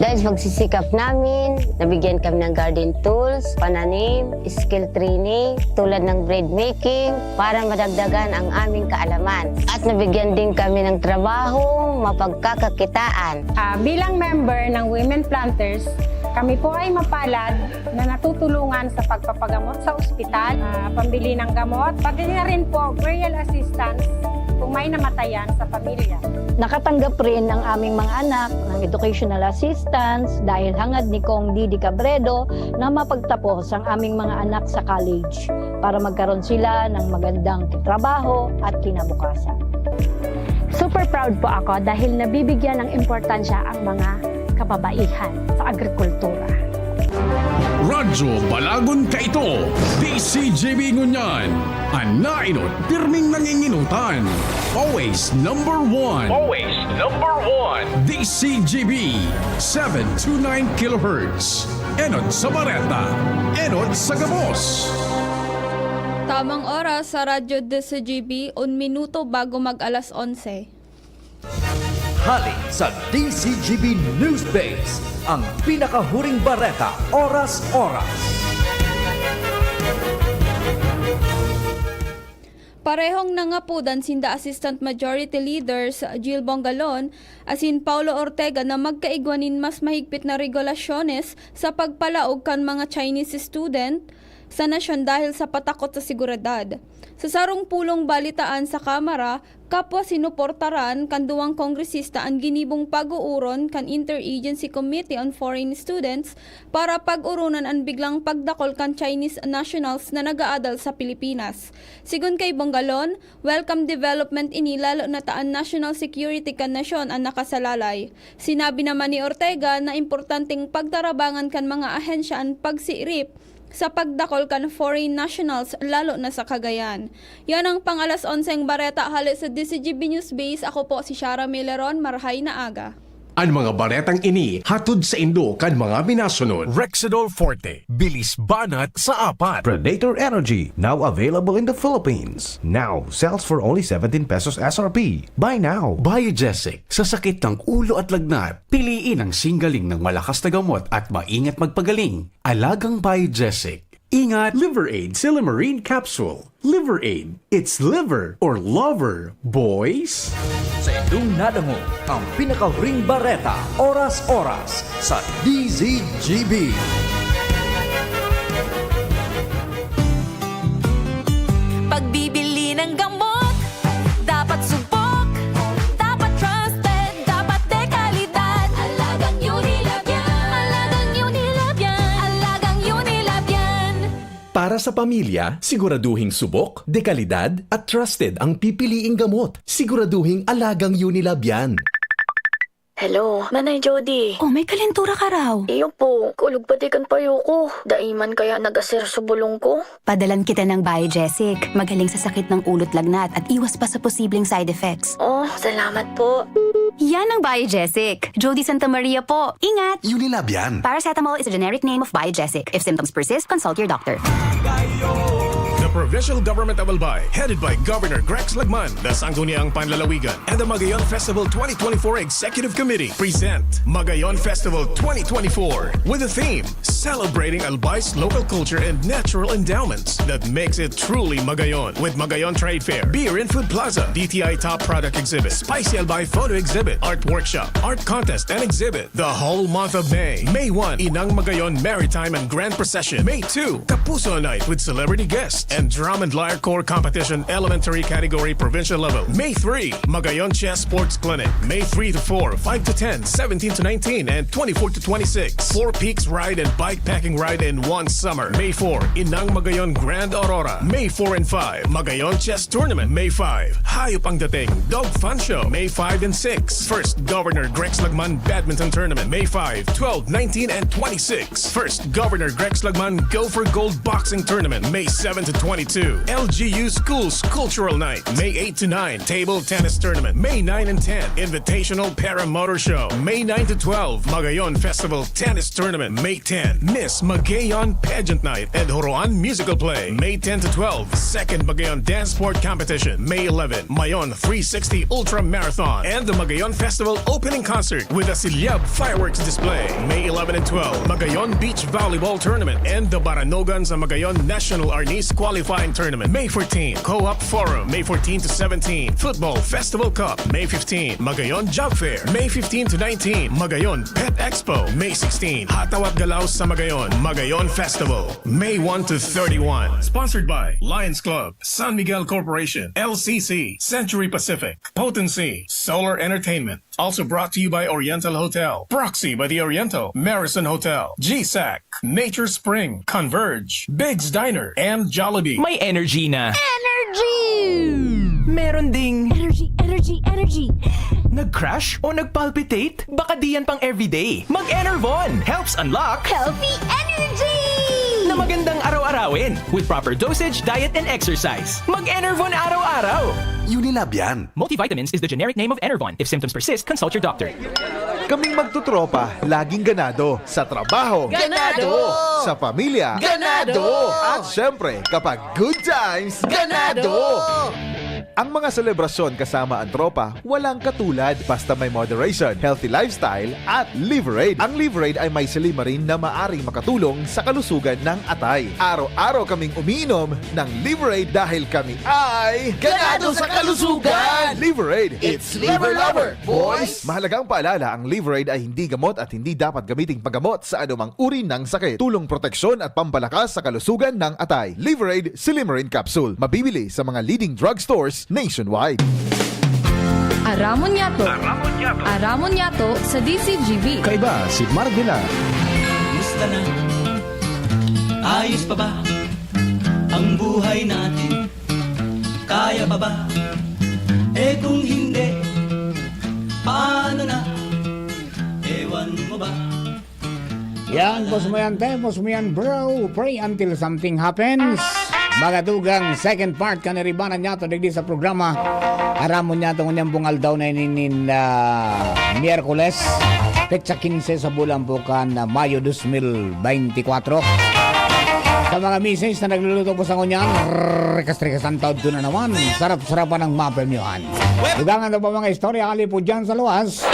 Dahil sa pagsisikap namin, nabigyan kami ng garden tools, pananim, skill training, tulad ng bread making, para madagdagan ang aming kaalaman. At nabigyan din kami ng trabahong mapagkakakitaan. Ah, bilang member ng Women Planters, kami po ay mapalad na natutulungan sa pagpapagamot sa ospital, ah, pambili ng gamot, pati na rin po burial assistance kung may namatayan sa pamilya. Nakatanggap rin ang aming mga anak ng educational assistance dahil hangad ni Cong Didi Cabredo na mapagtapos ang aming mga anak sa college para magkaroon sila ng magandang trabaho at kinabukasan. Super proud po ako dahil nabibigyan ng importansya ang mga kababaihan sa agrikultura. Radyo Balagon Kaito, D C G B ngunyan. An naenot, pirming nanginginutan. Always number one. Always number one. D C G B, seven two nine kilohertz. Enot sa bareta, enot sa gabos. Tamang oras sa Radyo D C G B, un minuto bago mag-alas onse. Hali sa D C G B News Base, ang pinakahuring bareta, oras-oras. Parehong nangapodan sinda Assistant Majority Leaders Jill Bongalon asin Paulo Ortega na magkaigwa nin mas mahigpit na regulasyones sa pagpalaog kan mga Chinese student sa nasyon dahil sa patakot sa seguridad. Sa sarong pulong balitaan sa Kamara, kapwa sinuportaran kan duwang kongresista an ginibong pag-ooron kan Interagency Committee on Foreign Students para pag-oronan an biglang pagdakol kan Chinese nationals na nag-aadal sa Pilipinas. Sigon kay Bongalon, welcome development ini lalo na ta an national security kan nasyon an nakasalalay. Sinabi naman ni Ortega na importanteng pagtarabangan kan mga ahensya an pagsirip sa pagdakol kan foreign nationals, lalo na sa Cagayan. Yan ang pang-alas onseng bareta hale sa D C G B News Base. Ako po si Shara Mileron. Marahay na aga. An mga baretang ini hatod saindo kan mga minasunod. Rexidol Forte, bilis banat sa apat. Predator Energy, now available in the Philippines. Now sells for only seventeen pesos S R P. Buy now. Biogesic, sa sakit ng ulo at lagnat, piliin ang singgaling ng malakas na gamot at maingat magpagaling. Alagang Biogesic. Ingat, Liver Aid Silymarin Capsule. Liver Aid, it's liver or lover, boys! Sa indong nadangog ang pinakahuring bareta, oras-oras sa D Z G B. Pagbibili ng gamot, dapat subok, dapat trusted, dapat dekalidad. Alagang Unilab yan. Alagang Unilab yan. Alagang Unilab yan. Para sa pamilya, siguraduhing subok, dekalidad, at trusted ang pipiliing gamot. Siguraduhing alagang Unilab yan. Hello, Manay Jody. Oh, may kalentura ka raw. Iyo po, kulog pati kan payo ko. Dai man kaya nagaser sa bulong ko? Padalan kita ng Biogesic. Magaling sa sakit ng ulo't lagnat at iwas pa sa posibleng side effects. Oh, salamat po. Yan ang Biogesic. Jody Santa Maria po. Ingat! Unilab yan. Paracetamol is a generic name of Biogesic. If symptoms persist, consult your doctor. The Provincial Government of Albay, headed by Governor Grex Lagman, the Sangguniang Panlalawigan, and the Magayon Festival twenty twenty-four Executive Committee present Magayon Festival twenty twenty-four with the theme Celebrating Albay's local culture and natural endowments that makes it truly Magayon. With Magayon Trade Fair, Beer and Food Plaza, D T I Top Product Exhibit, Spicy Albay Photo Exhibit, Art Workshop, Art Contest and Exhibit, the whole month of May. May one, Inang Magayon Maritime and Grand Procession. May two, Kapuso Night with celebrity guests and Drum and Lyre Corps Competition Elementary Category Provincial Level. May three, Magayon Chess Sports Clinic. May three to four, five to ten, seventeen to nineteen, and twenty-four to twenty-six. Four Peaks Ride and Bikepacking Ride in one summer. May four, Inang Magayon Grand Aurora. May four and five, Magayon Chess Tournament. May five, Hayop ang Dating Dog Fun Show. May five and six, First Governor Grex Lagman Badminton Tournament. May five, twelve, nineteen, and twenty-six, First Governor Grex Lagman Go for Gold Boxing Tournament. May seven to twenty-two, L G U Schools Cultural Night. May eight to nine, Table Tennis Tournament. May nine and ten, Invitational Paramotor Show. May nine to twelve, Magayon Festival Tennis Tournament. May ten, Miss Magayon Pageant Night and Horoan Musical Play. May ten to twelve, Second Magayon Dance Sport Competition. May eleven, Mayon three sixty Ultra Marathon and the Magayon Festival Opening Concert with a Silyab Fireworks Display. May eleven and twelve, Magayon Beach Volleyball Tournament and the Baranogan sa Magayon National Arnis Qualifying Tournament. May fourteen, Co-op Forum. May fourteen to seventeen, Football Festival Cup. May fifteen, Magayon Job Fair. May fifteen to nineteen, Magayon Pet Expo. May sixteen, Hataw at Galaw sa Magayon, Magayon Festival. May one to thirty-one. Sponsored by Lions Club, San Miguel Corporation, L C C, Century Pacific, Potency, Solar Entertainment. Also brought to you by Oriental Hotel, Proxy by the Oriental, Marison Hotel, G SAC, Nature Spring, Converge, Big's Diner, and Jollibee. May energy na. Energy! Meron ding Energy, energy, energy! nag-crash o nag-palpitate? Baka di yan pang everyday. Mag-Enervon helps unlock Healthy energy! na magandang araw-arawin with proper dosage, diet, and exercise. Mag-Enervon araw-araw! Unilab yan. Multivitamins is the generic name of Enervon. If symptoms persist, consult your doctor. Kaming magtotropa, laging ganado. Sa trabaho, Ganado! Sa pamilya, Ganado! At syempre, kapag good times, Ganado! Ang mga selebrasyon kasama ang tropa, walang katulad. Basta may moderation, healthy lifestyle, at Liverade. Ang Liverade ay may silymarin na maaring makatulong sa kalusugan ng atay. Araw-araw kaming umiinom ng Liverade dahil kami ay Ganado sa kalusugan! Liverade. It's Liver Lover, boys! Mahalagang paalala, ang Liverade ay hindi gamot at hindi dapat gamiting panggamot sa anumang uri ng sakit. Tulong proteksyon at pampalakas sa kalusugan ng atay. Liverade Silymarin Capsule. Mabibili sa mga leading drugstores nationwide. Aramon Yato. Aramon Yato sa D C G B. Kaiba si Mark Villar. Kumusta na? Ayos pa ba ang buhay natin? Kaya pa ba? Eh kung hindi, paano na? Ewan mo ba? Yan, boss mo yan, te. Boss mo yan, bro. Pray until something happens. Mga dugang, second part kan Aramon Yato digdi sa programa. Aram mo niya, tungod niyang pong aldaw na ini nin, ah, Miyerkules, petsa quince sa bulan po kan, ah, Mayo dos mil beintikwatro. Sa mga misis na nagluluto po sa ngunyan, rikas-rikas ang taod ko na naman. Sarap-sarapan ang mapremyohan. Ugangan na po mga istorya, hali po dyan sa luwas.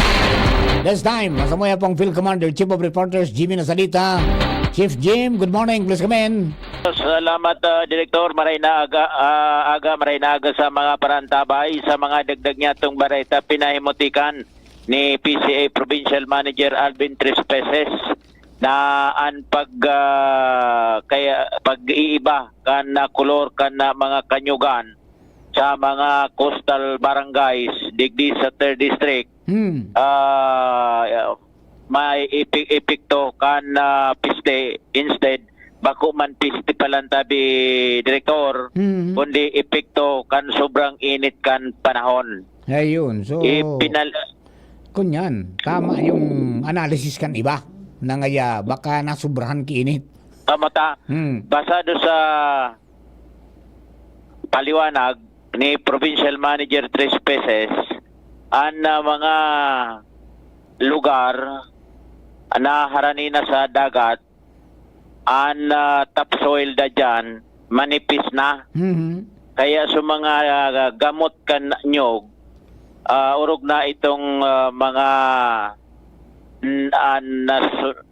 This time, masamuya pong Field Commander, Chief of Reporters, Jimmy Nasalita. Chief Jim, good morning. Please come in. Salamat, ah, Direktor. Maray na aga, ah, aga, maray na aga sa mga parantabay, sa mga dagdag niya tong bareta, pinahimutikan ni P C A Provincial Manager Alvin Trespeses na an pag, ah, kaya, pag-iiba kan, ah, kolor kan, ah, mga kanyugan sa mga coastal barangays digdi sa third district, Hmm. ah, may epi-, epekto kan, ah, piste. Instead, bako man piste palantabi, Direktor, Hmm. kundi epekto kan sobrang init kan panahon. Ayun. So, Ipinal- kunyan, tama yung analysis kan iba na ngaya baka nasobrahan ki init. Tama ta. Hmm. Basado sa paliwanag ni Provincial Manager Trespeses, an, ah, mga lugar na harani na sa dagat, an, ah, topsoil da dyan, manipis na. Mhm. Kaya sa mga, ah, gamot kan nyog, ah, orog na itong, ah, mga n-, ah, nas-,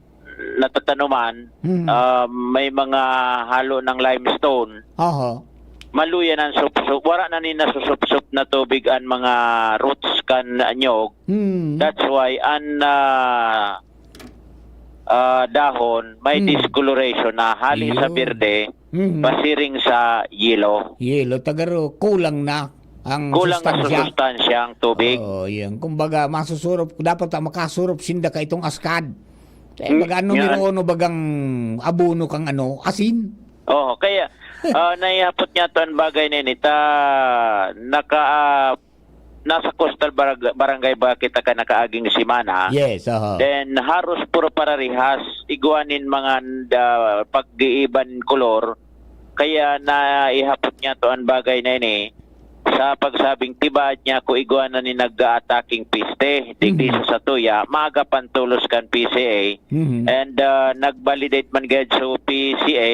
natatanuman, Mhm. ah, may mga halo ng limestone. Oho. Maluya ng supsup. Wala na ni nasusupsup na tubig an mga roots kan nyog. Hmm. That's why an, ah, ah, dahon may Hmm. discoloration na, hali sa Iyo. berde, Mhm. pasiring sa yelo. Yelo, tagaro, kulang na ang Kulang na sa sustansya. sustansya ang tubig. Oo, yan. Kumbaga, masusurop, dapat ta makasurop sinda ka itong askad. Kaya Hmm, baga, ano, yan. Meron, ano, bagang abono kang, ano, asin? Oo, kaya, ah, naihapot niya to ang bagay na ini, ta, naka, ah, nasa coastal barag-, barangay ba kita ka nakaaging semana? Yes, aha. Then, haros puro pararihas, igwa nin mga, ah, pag-iiban kolor, kaya naihapot niya to ang bagay na ini, sa pagsabing tibaad niya ko igwa na ni nag-aataking piste, digdi Mhm. sa satuya, maaga pantulos kan P C A, Mhm. and, ah, nag-validate man gayad sa P C A,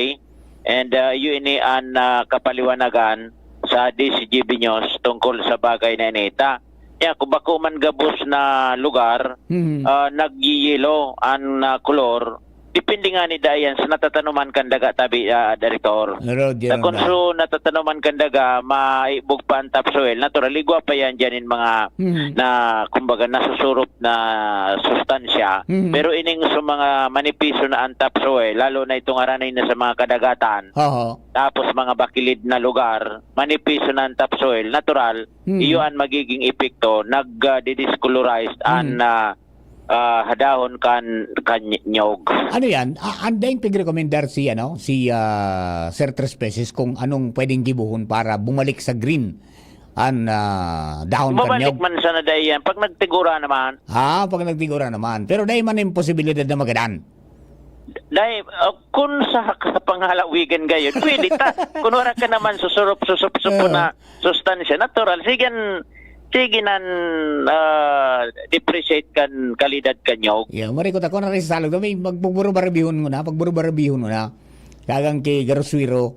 and, ah, iyo ini an, ah, kapaliwanagan sa D C G B News tungkol sa bagay na ini. Ta, ya, kung bako man gabos na lugar, Mhm. ah, nagyiyelo an, ah, kolor, depende nga ni dayan sa natatanuman kan daga tabi, ah, Direktor. Pero di Ta lang kun na. so natatanuman kan daga, maibog pa an topsoil. Natural, igwa pa yan dyan in mga Mhm. na, kumbaga, nasusurop na sustansya. Mhm. Pero ining sa mga manipiso na an topsoil, lalo na itong aranay na sa mga kadagatan, Oho. tapos mga bakilid na lugar, manipiso na an topsoil, natural, Mhm. iyo an magiging epekto, nag, ah, didiscolorize an, Mhm. ah, ah, hadahon kan, kan nyog. Ano yan? A-, ang daing pigrekomendar si, ano, si, ah, Sir Trespeses kung anong pwedeng gibohon para bumalik sa green an, ah, dahon kan Bumalik nyog. man sana dai yan. Pag nagtigura naman. Ah, pag nagtigura naman. Pero dai man imposibilidad na magadan. Dai, ah, kun sa, sa panghalawigan gayon, pwede ta. Kun wala ka naman susurup-susup-sup Oo. na sustansya, natural. Sige, sige nan, ah, depreciate kan kalidad kan nyog. Yeah, marikot ako na rin sa salog. May magpagburubarabihon mo na, pagburubarabihon mo na. Kagang kay Garuswiro.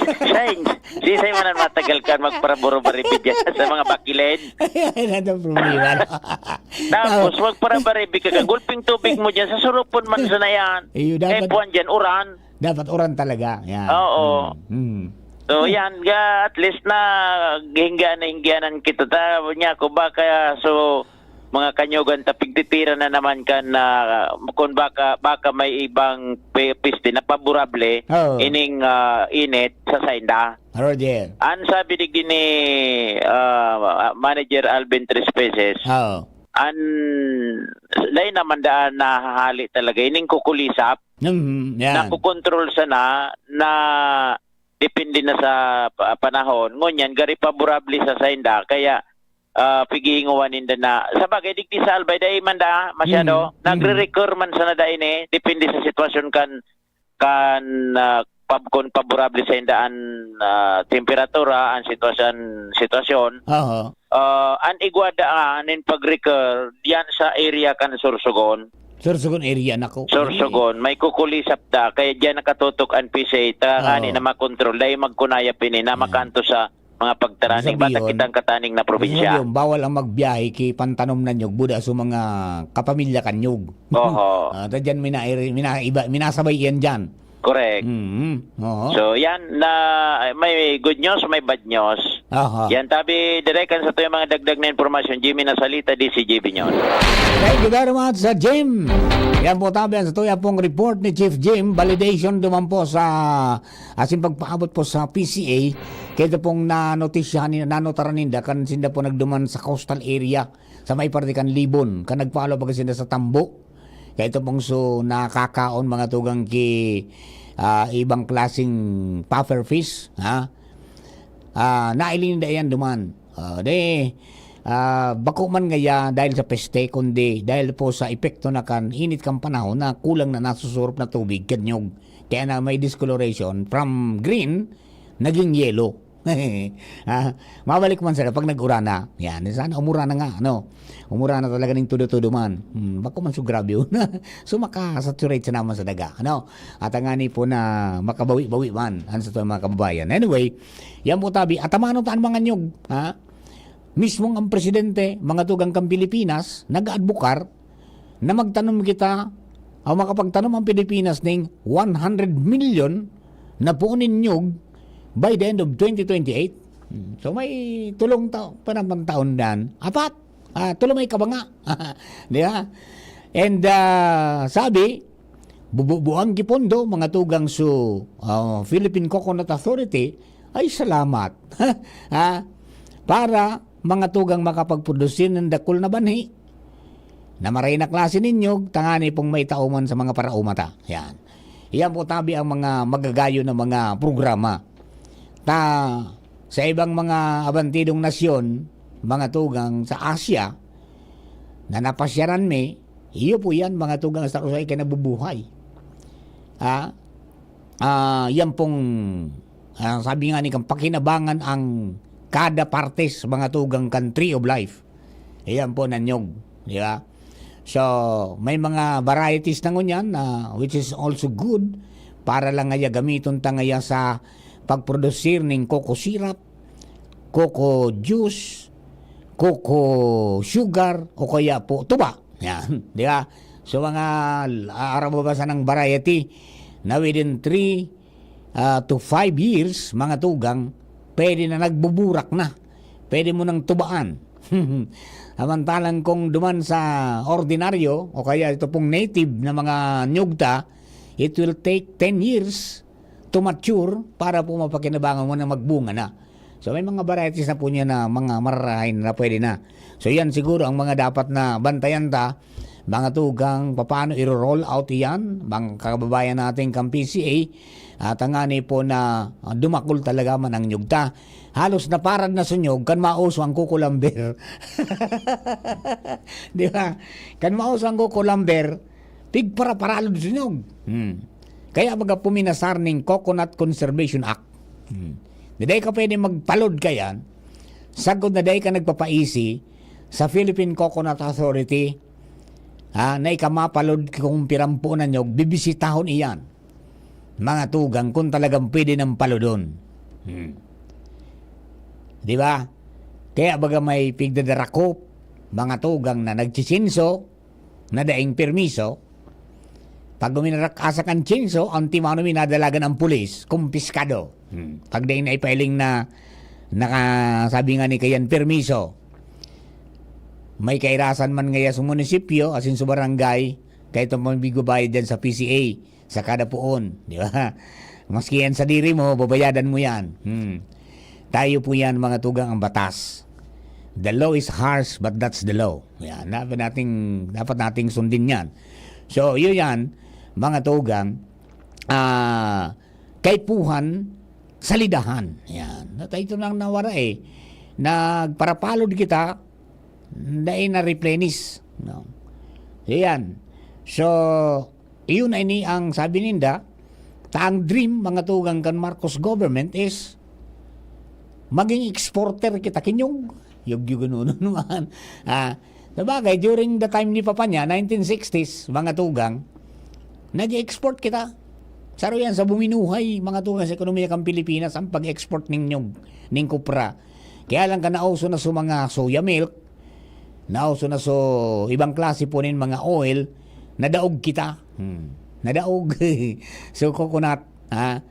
Say, si say man ang matagal ka magparaburo-baribi dyan sa mga bakilid. Ayan ang problema. Tapos, magparabaribi ka, gulping tubig mo dyan, sa surupon man sa na yan. Iyo, dapat, Kaya puwan dyan, uran. dapat uran talaga. Yan. Oo. Mm. Mm. So, yan, ga, at least na hingga na hingganan kita. Ta, niya, kung baka, so, mga kanyogan, ta pigtitira na naman kan, ah, kung baka, baka may ibang pe-, piste na paborable Oo. ining, ah, init sa sainda. Roger. An sabi digdi ni, ah, Manager Alvin Trespeses, Oo. an, dai naman daan nahahali talaga. Ining kukulisap, Mhm, yan. nakokontrol sana na depende na sa pa-, panahon. Ngunyan, gari paborable sa sainda. Kaya, ah, pighihinguan ninda na. Sa bagay, digdi sa Albay, dai man da, masyado. Mhm, mhm. Nagre-recur man sana da ini. Depende sa sitwasyon kan, kan, ah, pab-, kun paborable sa inda an, ah, temperatura, an sitwasyon, sitwasyon, Aha. ah, an igwa daa nin pag-recur diyan sa area kan Sorsogon. Sorsogon area, nako. Sorsogon, may kukulisap da, kaya diyan nakatutok an P C A, ta Oo. ngani na makontrol, dai magkunayap ini na Ayan. makanto sa mga pagtaraning Sabi bata yun, kitang kataning na probinsya. Sabi yun, bawal ang magbiyahe ki pantanom na nyog, buda sa mga kapamilya kan nyog. Oho. Ah, ta dyan mina-, mina-, iba, minasabay yan dyan. Correct. Mhm. Oho. So, yan, na, may good news, may bad news. Aha. Yan, tabi, direk, an satuyang mga dagdag na impormasyon, Jimmy Nasalita, D C J B News. Thank you very much, Sir Jim. Yan po, tabi, an satuya pong report ni Chief Jim, validation duman po sa, asin pagpaabot po sa P C A, kaya pong nanotisyahan ni-, nanotaran ninda, kan sinda po nagduman sa coastal area, sa may parte kan Libon, kan nagpalo pa sinda sa Tambo. Kaya ito pong so nakakaon mga tugang ki, ah, ibang klaseng puffer fish, ha? Ah, nailing na yan duman. Ah, de, ah, bako man ngaya dahil sa peste, kundi dahil po sa epekto na kan init kan panahon na kulang na nasusurop na tubig, kanyog. Kaya na may discoloration from green, naging yellow. Ah, mabalik man sila pag nag-uran na. Yan, sana umuran na nga, ano? Umuran na talaga ning todo-todo man. Hmm, bako man so grabe yun. So, makasaturate sa naman sa daga, ano? At ang ani po na makabawi-bawi man, ano sa mga kababayan. Anyway, yan po tabi. At tamano taan mga nyog, ha? Mismong ang presidente, mga tugang kang Pilipinas, nag-aadbukar na magtanom kita, o makapagtanom ang Pilipinas ning one hundred million na puon nin nyog by the end of twenty twenty-eight. Hmm. So, may tulong ta-, pa naman taon dan. Apat, ah, tulo may kabanga. Di ba? And, ah, sabi, bububuang gipondo, mga tugang su, ah, Philippine Coconut Authority, ay salamat. Ha? Para mga tugang makapagprodusir ng dakul na banhi na maray na klase nin nyog, tangani pong maitao man sa mga paraoma ta. Yan. Yan po tabi ang mga magagayon na mga programa. Ta, sa ibang mga abantidong nasyon, mga tugang sa Asia, na napasyaran mi, iyo po yan, mga tugang sa kusay kinabubuhay. Ah, ah, yan pong, ah, sabi nga ni kang pakinabangan ang kada partes, mga tugang kan Tree of Life. Iyan po nanyog, di ba? So, may mga varieties na ngunyan na, which is also good para lang ngaya gamiton ta ngaya sa pagprodusir ning coco syrup, coco juice, coco sugar, o kaya po tuba. Yan, di ba? So, mga, ah, arabo ba sanang variety na within three, ah, to five years, mga tugang, pwede na nagbuburak na. Pwede mo nang tubaan. Samantalang kung duman sa ordinaryo, o kaya ito pong native na mga nyugta, it will take ten years to mature para po mapakinabangan mo na magbunga na. So, may mga varieties na po niya na mga mararahay na pwede na. So, yan siguro ang mga dapat na bantayan ta, mga tugang, papaano iro-roll out iyan, mga kababayan natin kang P C A, at ang ani po na, ah, dumakul talaga man ang nyugta. Halos naparad na sunyog kan mauso ang kukulamber. Di ba? Kan mauso ang kukulamber, pigparaparalod sunyog. Hmm. Kaya baga puminasar ning Coconut Conservation Act. Hmm. Di dai ka pwede magpalod kayan, sagkod na dai ka nagpapaisi sa Philippine Coconut Authority, ha, na ika mapalod kung pirampo na nyog, bibisitahon iyan. Mga tugang, kung talagang pwede nang palodon. Hmm. Di ba? Kaya baga may pigdadarakop, mga tugang na nagtsitsinso, na daing permiso, pag uminarak-asak an tsinso, ang timano minadalagan ang pulis, kumpiskado. Hmm. Pag daing naipailing na, naka-, sabi nga ni kayan, permiso, may kairasan man ngaya sa munisipyo, asin sa barangay, kahit ang pamigbabayad dyan sa P C A, sa kada poon, di ba? Maski yan sa diri mo, babayadan mo yan. Hmm. Tayo po yan, mga tugang, ang batas. The law is harsh, but that's the law. Yan, dapat nating, dapat nating sundin yan. So, yun yan, mga tugang, ah, kaipuhan, salidahan. Yan. At ito nang nawara eh. Nagparapalod kita, dai na replenish. No? Yan. So, iyon na ini ang sabi ninda, Ta ang dream, mga tugang, kan Marcos government is maging exporter kita kin nyog. Yog-, yog-, ano, ano naman. Ah, sabagay, during the time ni Papa niya, nineteen sixties, mga tugang, nag-export kita. Saro yan sa buminuhay, mga tugang, sa ekonomiya kan Pilipinas, ang pag-export ning nyog, ning kopra. Kaya lang ka nauso na sa mga soya milk, nauso na so ibang klase po nin mga oil, nadaog kita. Hmm. Nadaog. So, coconut, ha?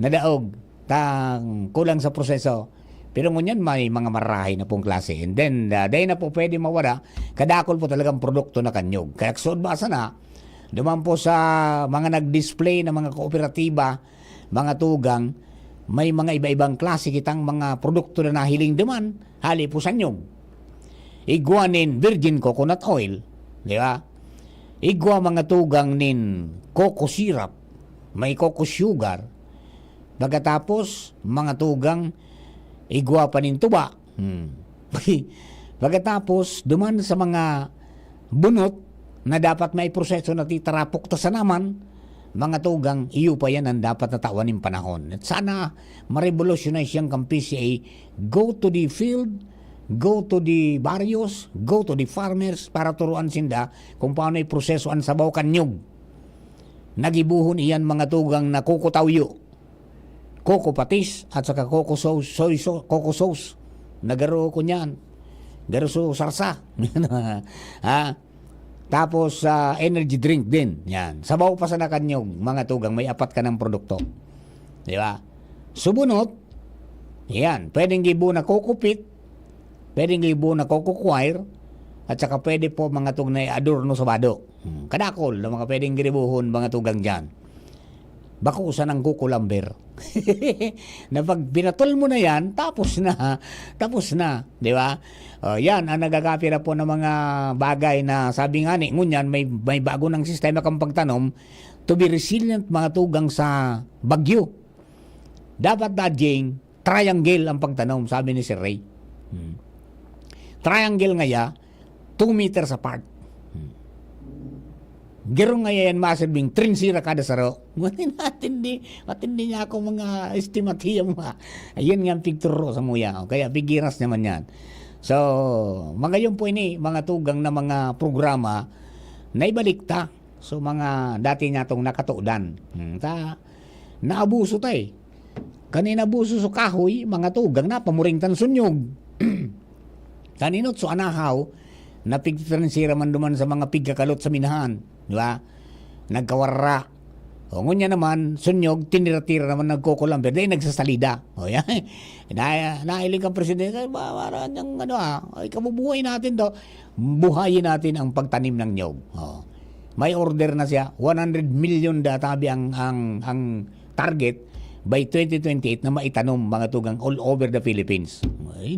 Nadaog. Tang kulang sa proseso. Pero ngunyan, may mga marahay na pong klase. And then, uh, dahil na po pwede mawala, kadakol po talagang produkto na kan nyog. Kaya kasunod ba sana, duman po sa mga nag-display na mga kooperatiba, mga tugang, may mga iba-ibang klase kitang mga produkto na nahiling duman, hali po sa nyog. Igwa nin virgin coconut oil, di ba? Igwa, mga tugang, nin coco syrup, may coco sugar. Pagkatapos, mga tugang, igwa pa nin tuba. Hmm. Pagkatapos, duman sa mga bunot na dapat may proseso na titarapok ta sana man, mga tugang, iyo pa yan ang dapat na tawan nin panahon. At sana ma-revolutionize yan kan P C A. Go to the field, go to the barrios, go to the farmers para turuan sinda kung paano iproseso ang sabaw kan nyog. Nagibohon iyan, mga tugang, na coco tawyo, coco patis, at saka coco sauce, soy sauce, coco sauce. Nagaro ko niyan. Garo so sarsa. Ha? Tapos, ah, energy drink din. Yan. Sabaw pa sana kan nyog, mga tugang, may apat ka ng produkto. Di ba? Subunot, yan. Pwedeng gibo na coco pit, pwedeng gibo na coco coir, at saka pwede po, mga tugang, na adorno sa bado. Hmm. Kadakol na mga pwedeng giribohon, mga tugang, dyan. Bako sana ang coco lumber. Na pag pinatol mo na yan, tapos na. Tapos na, di ba? O, yan ang nagkakapira po ng mga bagay na sabi nga ni, ngunyan may, may bago ng sistema kang pagtanom to be resilient, mga tugang, sa bagyo. Dapat, Dadjing, triangle ang pagtanom, sabi ni Sir Ray. Hmm. Triangle ngaya, two meters apart. Hmm. Garo ngaya yan masirbing trinsira kada saro. Matindi, matindi niya ako mga estimatiya mo, ha. Ayun nga ang pigturo sa muya. O, kaya pigiras naman yan. So, magayon po ini, mga tugang, na mga programa na ibalik ta. So, mga dati niya itong nakatudan. Hmm, ta, naabuso ta eh. Kan inabuso sa kahoy, mga tugang, napamuring tan sunyog. Kan inot so anahaw, napigtrinsira man duman sa mga pigkakalot sa minahan, di ba? Nagkawarara. O, ngunya naman, sunyog, tinira-tira naman, nagkokolamber, dahil nagsasalida. O, yan. Na, nailing kang presidente, "Ay, ba, para niyang, ano, ah, ay, kabubuhay natin to." Buhayin natin ang pagtanim ng niyog. O. May order na siya, one hundred million da tabi ang, ang, ang target by twenty twenty-eight na maitanom, mga tugang, all over the Philippines. Ay,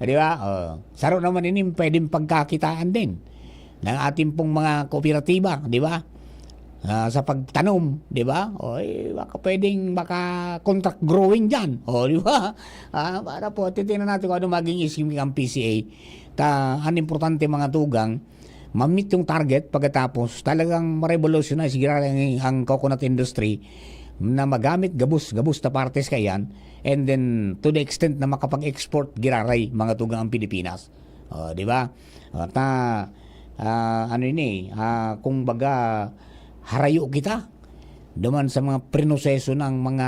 di ba? O, saro naman ini, pwedeng pagkakitaan din ng ating pong mga kooperatiba, di ba? Ah, sa pagtanom, di ba? O, eh, baka pwedeng baka contract growing dyan. O, di ba? Ah, para po, titingnan natin kung ano maging scheme ng P C A. Ta, ang importante, mga tugang, ma-meet yung target, pagkatapos talagang ma-revolutionize giraray ang, ang coconut industry na magamit gabos, gabos na partes kaiyan, and then to the extent na makapag-export giraray, mga tugang, ang Pilipinas. O, di ba? At, ah, ah, ano ini, ah, kung baga, harayo kita duman sa mga prinoseso ng mga,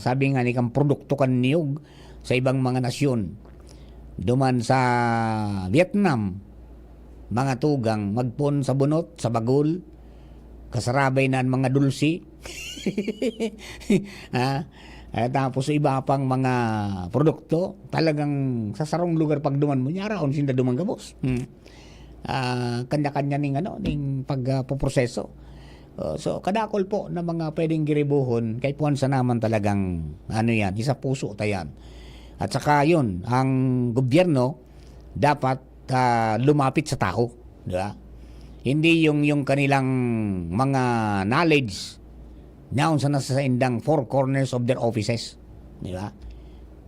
sabi nga ni, kang produkto kan niyog sa ibang mga nasyon. Duman sa Vietnam, mga tugang, magpoon sa bunot, sa bagol, kasarabay na ang mga dulsi. Ha? Eh, tapos iba pang mga produkto, talagang sa sarong lugar pag duman mo, yaraon sinda duman gabos. Hmm. Ah, kanya-kanya ning, ano, ning pag, ah, poproseso. Oh, so, kadakol po na mga pwedeng giribohon, kay puwan sa naman talagang, ano yan, isa puso ta yan. At saka yun, ang gobyerno dapat, ah, lumapit sa tao, di ba? Hindi yung, yung kanilang mga knowledge naon sa nasa saindang four corners of their offices, di ba?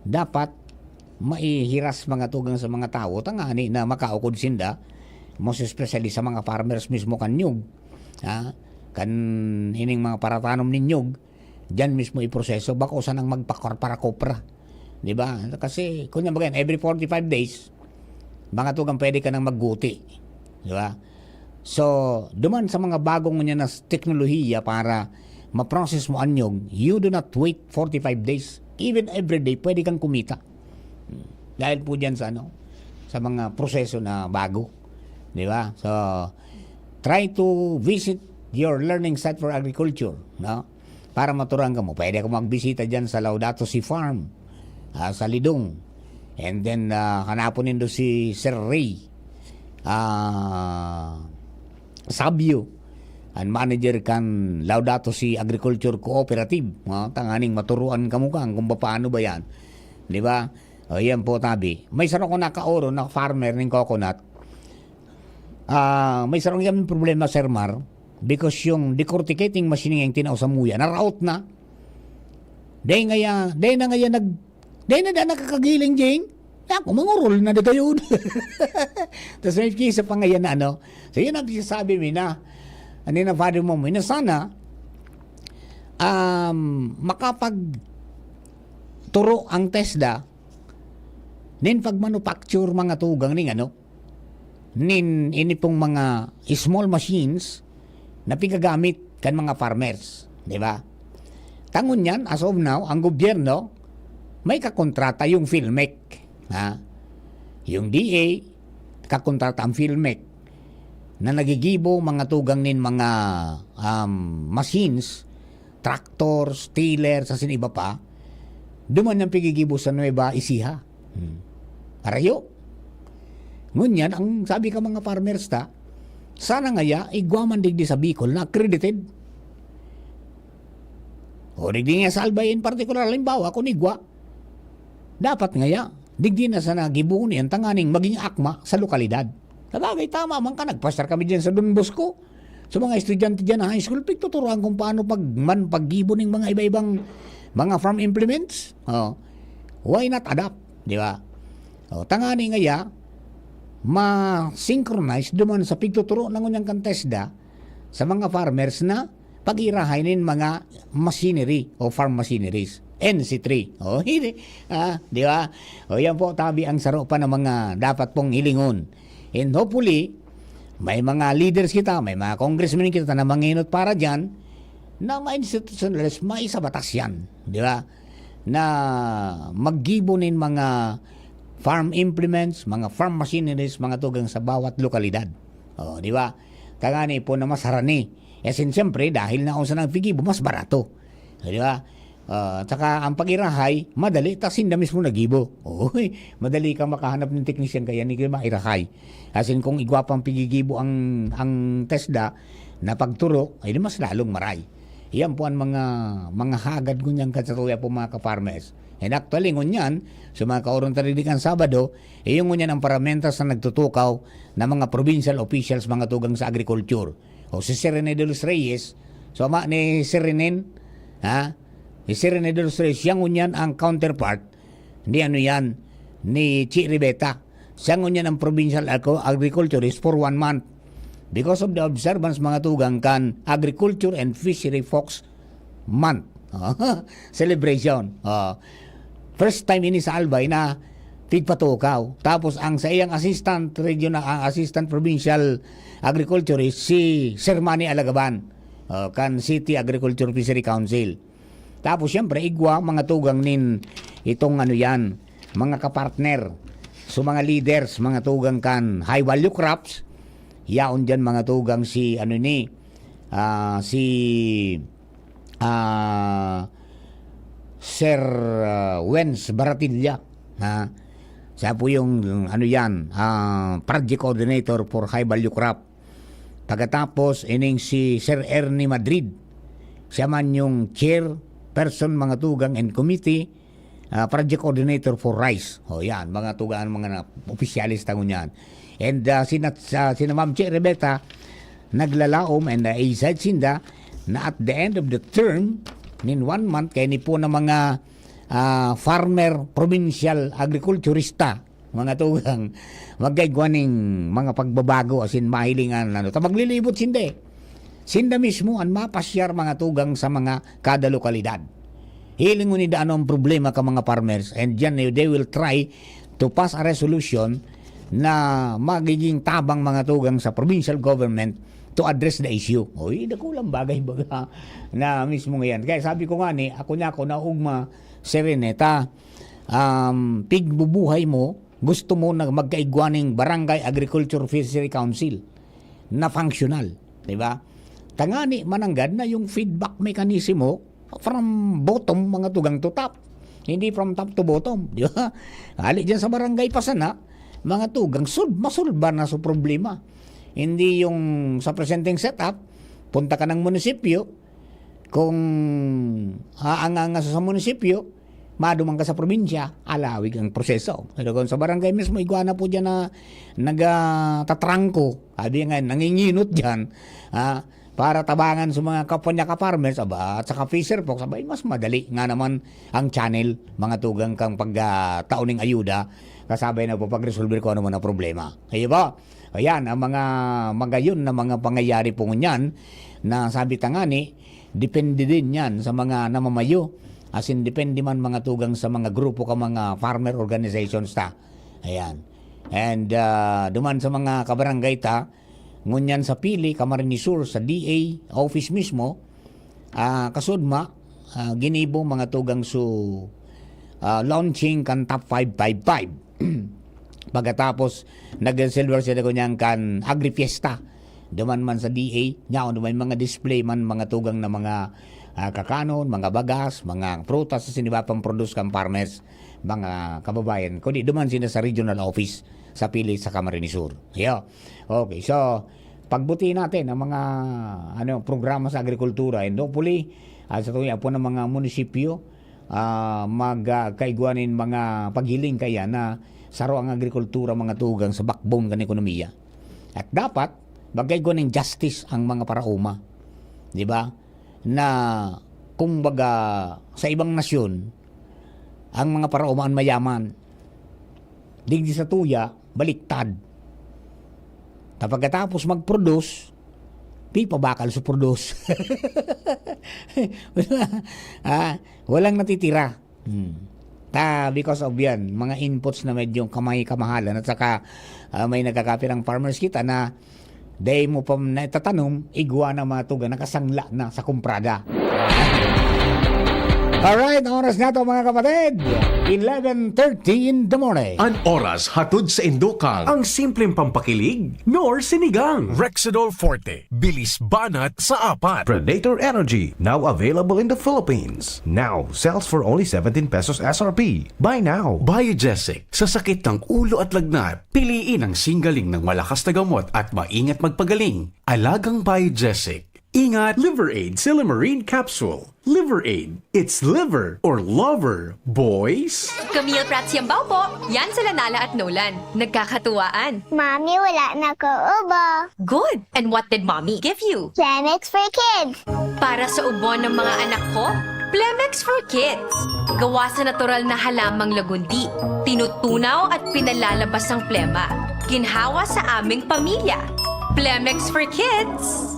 Dapat maihiras, mga tugang, sa mga tawo, tangani na makaukod sinda, most especially sa mga farmers mismo kan niyog, ha? Kan ining mga paratanom nin niyog, diyan mismo iproseso, bako sanang magpakopra-kopra. Di ba? Kasi, kung yan baga yan, every forty-five days, mga tugang pwede ka nang magguti. Di ba? So, duman sa mga bagong niya na teknolohiya para ma-process mo anyog, you do not wait forty-five days. Even every day, pwede kang kumita. Dahil po dyan sa ano, sa mga proseso na bago. Di ba? So, try to visit your learning site for agriculture, no? Para maturuan kamo. Pwede ako magbisita dyan sa Laudato Si Farm, ah, sa Lidong. And then, ah, hanapon nindo si Sir Ray, ah, Sabio, ang manager kan Laudato Si Agriculture Cooperative, no? Tanganing maturuan kamo kan kung paano ba yan. Di ba? O, yan po, tabi. May sarong ko nakaoro na farmer ning coconut. Ah, may sarong yan problema, Sir Mar, because yung decorticating machine yang tinao sa muya, naraot na. Dahil ngaya, dahil na ngaya nag, dahil na da nakakagiling, Jing. Ako, mangurol na di kayo. Tapos may kisa pa ngayon na ano. So, yun ang sinasabi mi na. Ano na, Father Momoy, na sana, um, makapag turo ang TESDA, nin pag-manufacture mga tugang ning ano, nin ini pong mga small machines na pigagamit kan mga farmers, di ba? Tangon yan, as of now, ang gobyerno, may kakontrata yung PHILMEC, ha? Yung D A, kakontrata ang PHILMEC na nagigibo mga tugang nin mga, um, machines, tractors, tillers, asin iba pa, duman niyang pigigibo sa Nueva Ecija. Hmm. Arayo. Ngunyan, ang sabi ka mga farmers ta, sana ngaya, igwa man digdi sa Bicol na accredited. O digdi nga sa Albay in particular, halimbawa, kung igwa, dapat ngaya, digdi na sana gibuon yan tanganing maging akma sa lokalidad. Sabagay, tama man ka, nagpasyar kami dyan sa Don Bosco. Sa mga estudyante dyan na high school, pigtuturuan kung paano pag, man, paggibo ning mga iba-ibang mga farm implements. Oh. Why not adapt? Di ba? Oh, tangani ngaya, ma-synchronize duman sa pigtuturo na ngunyan kan TESDA sa mga farmers na pag-irahay nin mga machinery o farm machineries. N C three. Oh, hindi. Ah, di ba? O, yan po, tabi ang saro pa ng mga dapat pong hilingon. And hopefully, may mga leaders kita, may mga congressmen kita na manginot para dyan, na ma-institutionalize, maisa batas yan. Di ba? Na maggibo nin mga farm implements, mga farm machineries, mga tugang sa bawat lokalidad. O, di ba? Tangani po na mas harani. E sin siyempre, dahil na kung saan ang pigibo, mas barato. Di ba? Ah, tsaka ang pag-irahay, madali, ta sinda mismo nagibo. Oy, madali kang makahanap ng teknisyan kaya ni kayo mairahay. Asin kung igwa pang pigigibo ang, ang TESDA na pagturo, ay di mas lalong maray. Iyan po ang mga, mga hagad ngunyan kasatuya po, mga ka-farmers. And actually, ngunyan, sa mga kaoron taridikan Sabado, iyon ngunyan ang paramentas na nagtutukaw ng mga provincial officials, mga tugang sa agriculture. O si Sir Rene de los Reyes, so ama ni Sir Renen, ha? Si Sir Rene de los Reyes, siya ngunyan ang counterpart ni ano yan, ni Chi Ribeta. Siya ngunyan ang provincial agro-, agriculturist for one month. Because of the observance, mga tugang, kan Agriculture and Fishery Folks Month. Celebration. Ah, first time ini sa Albay na pigpatukaw. Tapos ang sa iyang assistant regional, ang assistant provincial agriculturist, si Sir Manny Alagaban, ah, kan City Agriculture Fishery Council. Tapos siyempre, igwa, mga tugang nin itong ano yan, mga kapartner. So mga leaders, mga tugang kan high value crops, yaon dyan mga tugang si ano ni, ah, si, ah, Sir, ah, Wens Baratilla, ha? Siya po yung, ano yan, ah, project coordinator for high value crop. Pagkatapos, ining si Sir Ernie Madrid, siya man yung chairperson, mga tugang and committee, ah, project coordinator for rice. O yan, mga tugang, mga na, opisyalis tangon yan. And, ah, sina, sa, sina Ma'am Che Rebeta, naglalaom and, ah, excited sinda na at the end of the term, in one month, kaya ni po ng mga, ah, farmer, provincial agriculturista, mga tugang, magkaigwa ning mga pagbabago, asin mahilingan, ano, ta maglilibot sinde. Sinda mismo an mapasyar, mga tugang, sa mga kada lokalidad. Hilingon ninda ano ang problema kan mga farmers, and diyan they will try to pass a resolution na magiging tabang, mga tugang, sa provincial government to address the issue. Uy, dakulang bagay baga na mismo ngayon. Kaya sabi ko nga ni, ako niya ako naugma, Sereneta, um, pigbubuhay mo, gusto mo na magkaigwa ning Barangay Agriculture Fishery Council na functional, di ba? Tangani mananggad na yung feedback mechanism mo from bottom, mga tugang, to top. Hindi from top to bottom, di ba? Hali dyan sa barangay pa sana, mga tugang, solve, masolba na sa problema. Hindi yung sa presenteng setup, punta ka ng munisipyo, kung haanganga sa munisipyo, maduman ka sa probinsya, alawig ang proseso. Pero kung sa barangay mismo, igwa na po dyan na nagtatrangko, sabi nga, nanginginot dyan, ah, para tabangan sa mga kapwa niya ka-farmers, aba, at saka fisher folks, abay, mas madali nga naman ang channel, mga tugang, kang pagtao ning ayuda, kasabay na po pag-resolve ko ano man ang problema. Kayo ba? Ayan, ang mga magayon na mga pangyayari po ngunyan, na sabi tangani, depende din yan sa mga namamayo. As in, depende man, mga tugang, sa mga grupo ka mga farmer organizations ta. Ayan. And, ah, duman sa mga kabarangay ta, ngunyan sa Pili, Camarines Sur, sa D A office mismo, ah, kasudma, ah, ginibo, mga tugang, su, ah, launching kan Top five five five. Pagkatapos, nag-silver sila ngunyan kan Agri-Fiesta. Duman man sa D A, nyaon may mga display man, mga tugang, na mga, ah, kakanon, mga bagas, mga prutas na siniba pang produce kan farmers, mga kababayan. Kundi duman sila sa regional office sa Pili sa Camarines Sur. Yo. Okay, so, pagbuti natin ang mga, ano, programa sa agrikultura, and hopefully, ah, sa tuya po ng mga munisipyo, ah, mag, ah, kaigwa nin mga paghiling kaya na saro ang agrikultura, mga tugang, sa backbone kan ekonomiya. At dapat, magkaigwa nin justice ang mga paraoma. Di ba? Na, kumbaga, sa ibang nasyon, ang mga paraoma an mayaman. Digdi sa tuya, baliktad. Na pagkatapos mag-produce, pipabakal sa produce. Ah, walang natitira. Hmm. Ta, because of yan, mga inputs na medyo kamay kamahalan at saka, ah, may nagkakapirang farmers kita na dai mo pa naitatanom, igwa na, mga tugang, nakasangla na sa kumprada. Alright, oras na to, mga kapatid. Eleven thirty in the morning. An oras hatod sa indokang ang simpleng pampakilig nor sinigang. Rexidol Forte, bilis banat sa apat. Predator Energy, now available in the Philippines. Now sells for only seventeen pesos S R P. Buy now. Biogesic, sa sakit ng ulo at lagnat, piliin ang singgaling ng malakas na gamot at maingat magpagaling. Alagang Biogesic. Ingat! Liver Aid Silymarin Capsule. Liver Aid. It's liver or lover, boys. Camille Prats Yambao po. Yan sila Nala at Nolan. Nagkakatuwaan. Mami, wala na ko ubo. Good. And what did Mommy give you? Plemex for Kids. Para sa ubo ng mga anak ko, Plemex for Kids. Gawa sa natural na halamang lagundi. Tinutunaw at pinalalabas ang plema. Ginhawa sa aming pamilya. Plemex for Kids.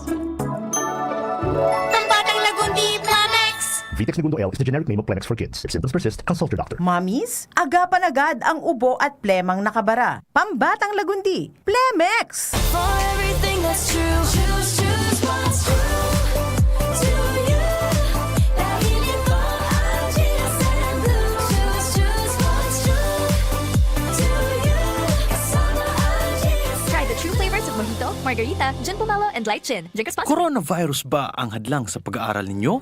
Pambatang Lagundi, Plemex! Vitex Negundo L is the generic name of Plemex for Kids. If symptoms persist, consult your doctor. Mommies, agapan agad ang ubo at plemang nakabara. Pambatang Lagundi, Plemex! For everything that's true, choose, choose what's true to you. Dahil ito ang G S M Blue. Choose, choose what's true to you. Kasama ang G S M. Try the true flavors of Mojito, Margarita, Gin Pomelo, and Light Gin. Drink responsibly. Coronavirus ba ang hadlang sa pag-aaral ninyo?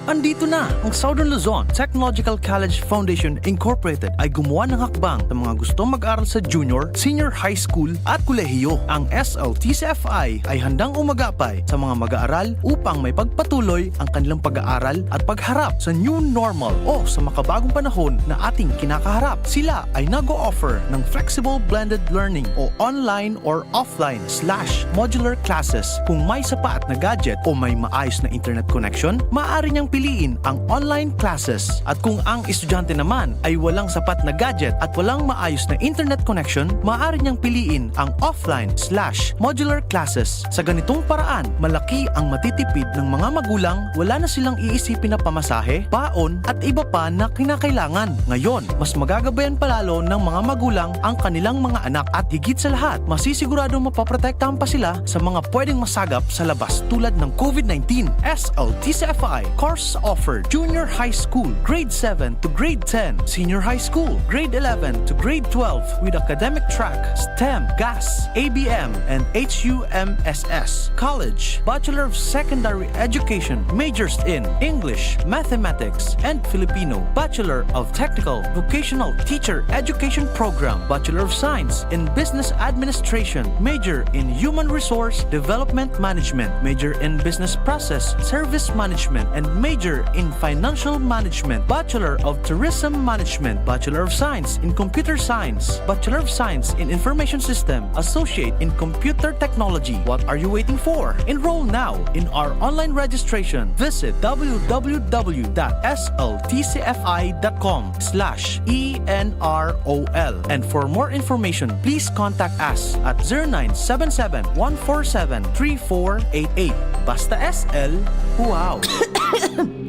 Andito na ang Southern Luzon Technological College Foundation Incorporated ay gumawa ng hakbang sa mga gustong mag-aral sa junior, senior high school at kolehiyo. Ang S L T C F I ay handang umagapay sa mga mag-aaral upang may pagpatuloy ang kanilang pag-aaral at pagharap sa new normal o sa makabagong panahon na ating kinakaharap. Sila ay nag-o-offer ng flexible blended learning o online or offline slash modular classes. Kung may sapat na gadget o may maayos na internet connection, maaari niyang piliin ang online classes. At kung ang estudyante naman ay walang sapat na gadget at walang maayos na internet connection, maaari niyang piliin ang offline slash modular classes. Sa ganitong paraan, malaki ang matitipid ng mga magulang, wala na silang iisipin na pamasahe, baon, at iba pa na kinakailangan. Ngayon, mas magagabayan pa lalo ng mga magulang ang kanilang mga anak at higit sa lahat, masisiguradong mapoprotektahan pa sila sa mga pwedeng masagap sa labas tulad ng COVID nineteen. S L T C F I course offered: Junior High School, Grade seven to Grade ten, Senior High School, Grade eleven to Grade twelve, with academic track, STEM, GAS, A B M, and H U M S S. College, Bachelor of Secondary Education, majors in English, Mathematics, and Filipino, Bachelor of Technical Vocational Teacher Education Program, Bachelor of Science in Business Administration, major in Human Resource Development Management, major in Business Process Service Management, and major in Financial Management, Bachelor of Tourism Management, Bachelor of Science in Computer Science, Bachelor of Science in Information System, Associate in Computer Technology. What are you waiting for? Enroll now in our online registration. Visit w w w dot s l t c f i dot com slash e n r o l. And for more information, please contact us at zero nine seven seven, one four seven, three four eight eight. Basta S L, wow!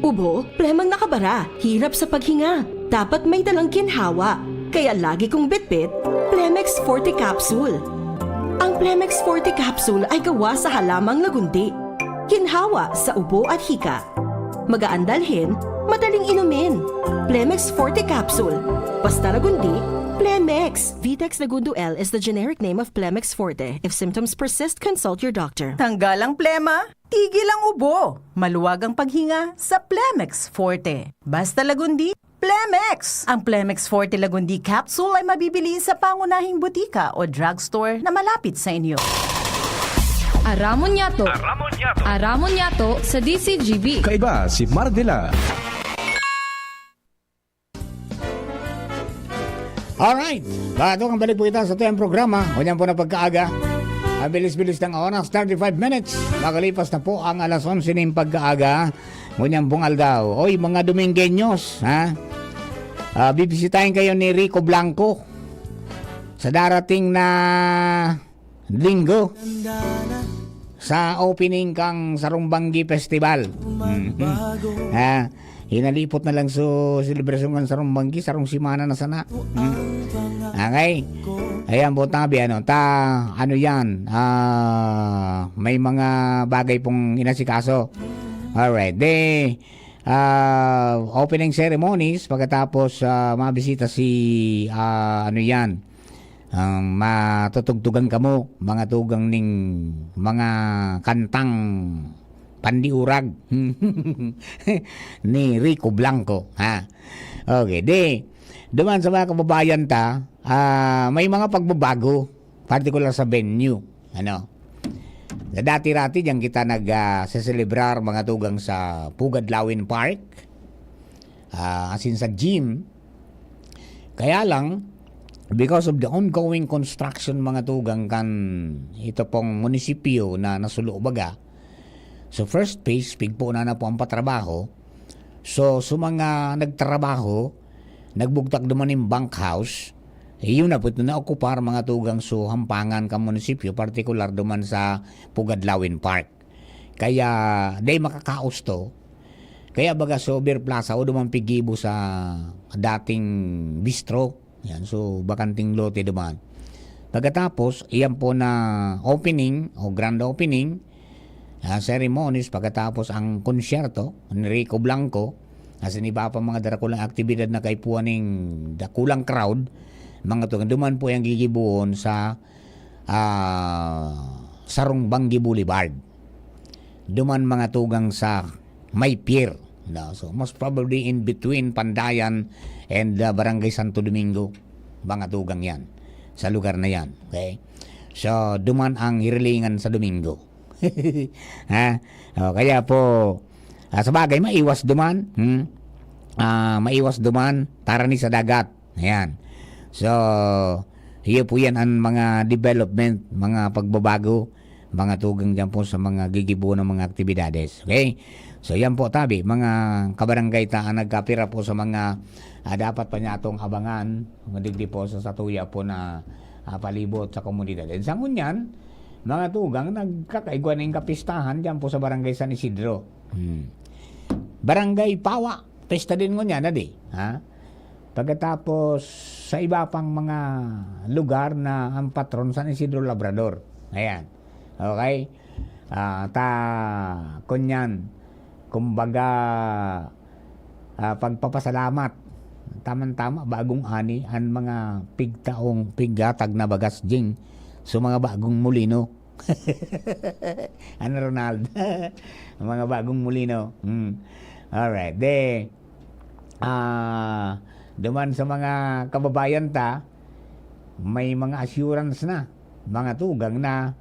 Ubo, plemang nakabara, hirap sa paghinga. Dapat may dalang ginhawa. Kaya lagi kong bitbit, Plemex Forte Capsule. Ang Plemex Forte Capsule ay gawa sa halamang lagundi. Ginhawa sa ubo at hika. Magaan dalhin, madaling inumin. Plemex Forte Capsule. Basta lagundi, Plemex. Vitex Lagundo L is the generic name of Plemex Forte. If symptoms persist, consult your doctor. Tanggal ang plema, tigil ang ubo. Maluwag ang paghinga sa Plemex Forte. Basta lagundi, Plemex! Ang Plemex Forte Lagundi Capsule ay mabibili sa pangunahing butika o drugstore na malapit sa inyo. Aramon Yato. Aramon Yato sa D C G B. Kaiba si Mardila. Alright, bago ang balik po ito sa tuyang programa, ngunyan po na pagkaaga. Ang bilis-bilis ng oras, thirty-five minutes. Makalipas na po ang alas onse ng pagkaaga. Ngunyan pong aldaw. Oy, mga Domingueños, ha? Ah, bibisitahin kayo ni Rico Blanco sa darating na linggo sa opening kang Sarumbanggi Festival. Mhm. Ha? Hinalipot na lang so selebrasyon kan Sarumbanggi, sarong semana na sana. Hmm. Okay. Ayan po tabi, ano, ta, ano yan, ah, may mga bagay pong inasikaso. Alright. De, ah, opening ceremonies, pagkatapos ah, mabisita si, ah, ano yan, ang matutugtugan kamo, mga tugang ning mga kantang pandiurag ni Rico Blanco, ha? Okay, de, duman sa mga kababayan ta, ah, may mga pagbabago, partikular sa venue, ano? Sa dati-rati, diyan kita nag, ah, seselebrar, mga tugang, sa Pugad Lawin Park, ah, as in sa gym. Kaya lang, because of the ongoing construction, mga tugang, kan ito pong munisipyo na nasulo baga, so first phase, pigpo na na po ang patrabaho. So, so mga nagtrabaho, nagbugtak duman ning bunkhouse, iyon na po ito na-occupied, mga tugang, so hampangan kan munisipyo, partikular duman sa Pugad Lawin Park. Kaya, dai makakaos to. Kaya baga sa Over Plaza, o duman pigibo sa dating bistro. Yan, so, bakanting lote duman. Pagkatapos, iyan po na opening o grand opening, ah, ceremonies, pagkatapos ang konsyerto ni Rico Blanco, as in iba pa mga darakulang aktibidad na kaipuhan ning dakulang crowd, mga tugang, duman po yung gigibuon sa ah, Sarumbanggi Boulevard. Duman mga tugang sa may pier. No? So, most probably in between Pandayan and uh, Barangay Santo Domingo, mga tugang yan. Sa lugar na yan. Okay? So, duman ang hirilingan sa Domingo. Ha? O, kaya po, ah, sa bagay, maiwas duman. Hmm? Ah, maiwas duman, tarani sa dagat. Ayan. So, iyo po yan ang mga development, mga pagbabago. mga tugang diyan po sa mga gigibo ng mga aktibidades. Okay? So, yan po, tabi, mga kabarangay ta, ang nagkapira po sa mga, ah, dapat pa niya atong abangan, mga digdi po sa satuya po na, ah, palibot sa komunidad. And sa ngunyan, mga tugang, nagkakaigwa na yung kapistahan diyan po sa Barangay San Isidro. Hmm. Barangay Pawa, pesta din ngunyan, na di? Ha? Pagkatapos, sa iba pang mga lugar na ang patron, San Isidro Labrador. Ayan. Okay? Ah, ta, kunyan, kumbaga, ah, pagpapasalamat. Tamang-tama, bagong ani, ang mga pigtaong, piggatag na bagas, Jing. So, mga bagong mulino. Ano, Ronald? Ang mga bagong mulino. Hmm. Alright. De, ah, duman sa mga kababayan ta, may mga assurance na, mga tugang na,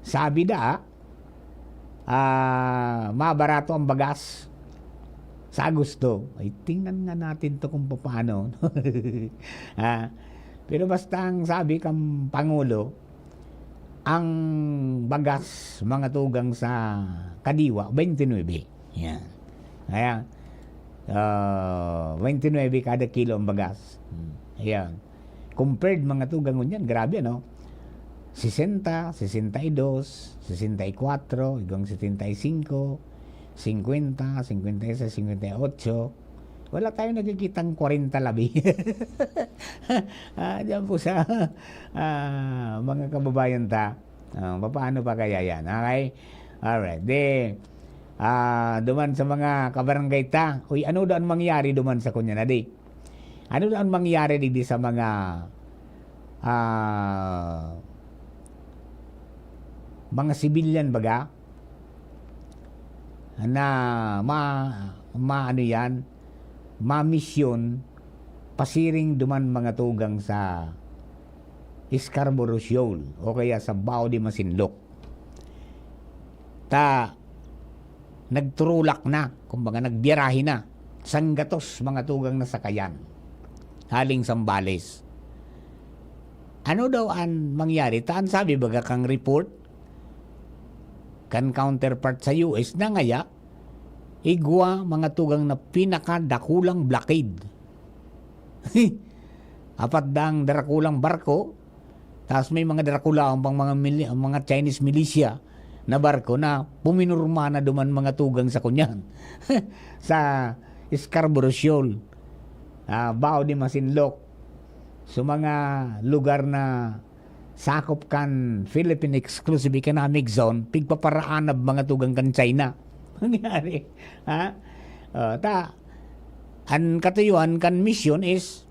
sabi da, ah, mabarato ang bagas sa Agosto. Ay, tingnan nga natin to kung paano. Ah, pero basta ang sabi kang Pangulo, ang bagas, mga tugang sa kadiwa, twenty-nine. Yan. Kaya, ah, twenty-nine kada kilo ang bagas. Hmm. Ayan. Compared, mga tugang, ngunyan, grabe, ano? Sesenta, sesenta y dos, sesenta y cuatro, hanggang setenta y cinco, cincuenta, cincuenta y seis, cincuenta y ocho. Wala tayong nakikitang kwarenta labi. Ah, diyan po sa, ah, mga kababayan ta. Ah, papaano pa kaya yan? Okay? Alright. Di, ah, duman sa mga kabarangay ta, uy, ano daw ang mangyari duman sa kunya na di? Ano daw ang mangyari digdi sa mga, ah, mga sibilyan baga? Na ma-, maano yan, mamisyon, pasiring duman mga tugang sa Scarborough Shoal o kaya sa Bao de Masinloc. Ta, nagturulak na, kumbaga nagbiyarahe na, sanggatos mga tugang na sakayan, haling Zambales. Ano daw ang mangyari? Ta, ang sabi baga kang report, kan counterpart sa U S na ngaya, igwa mga tugang na pinakadakulang blockade. Apat daang darakulang barko, tapos may mga darakulaon pang mga mili-, mga Chinese militia na barko na puminurma na duman mga tugang sa kunyan. Sa Scarborough Shoal, ah, Bao de Masinloc, sa mga lugar na sakop kan Philippine Exclusive Economic Zone, pigpaparaanab mga tugang kan China. Nangyari, ha? Oh, ta, an katuyuan kan misyon is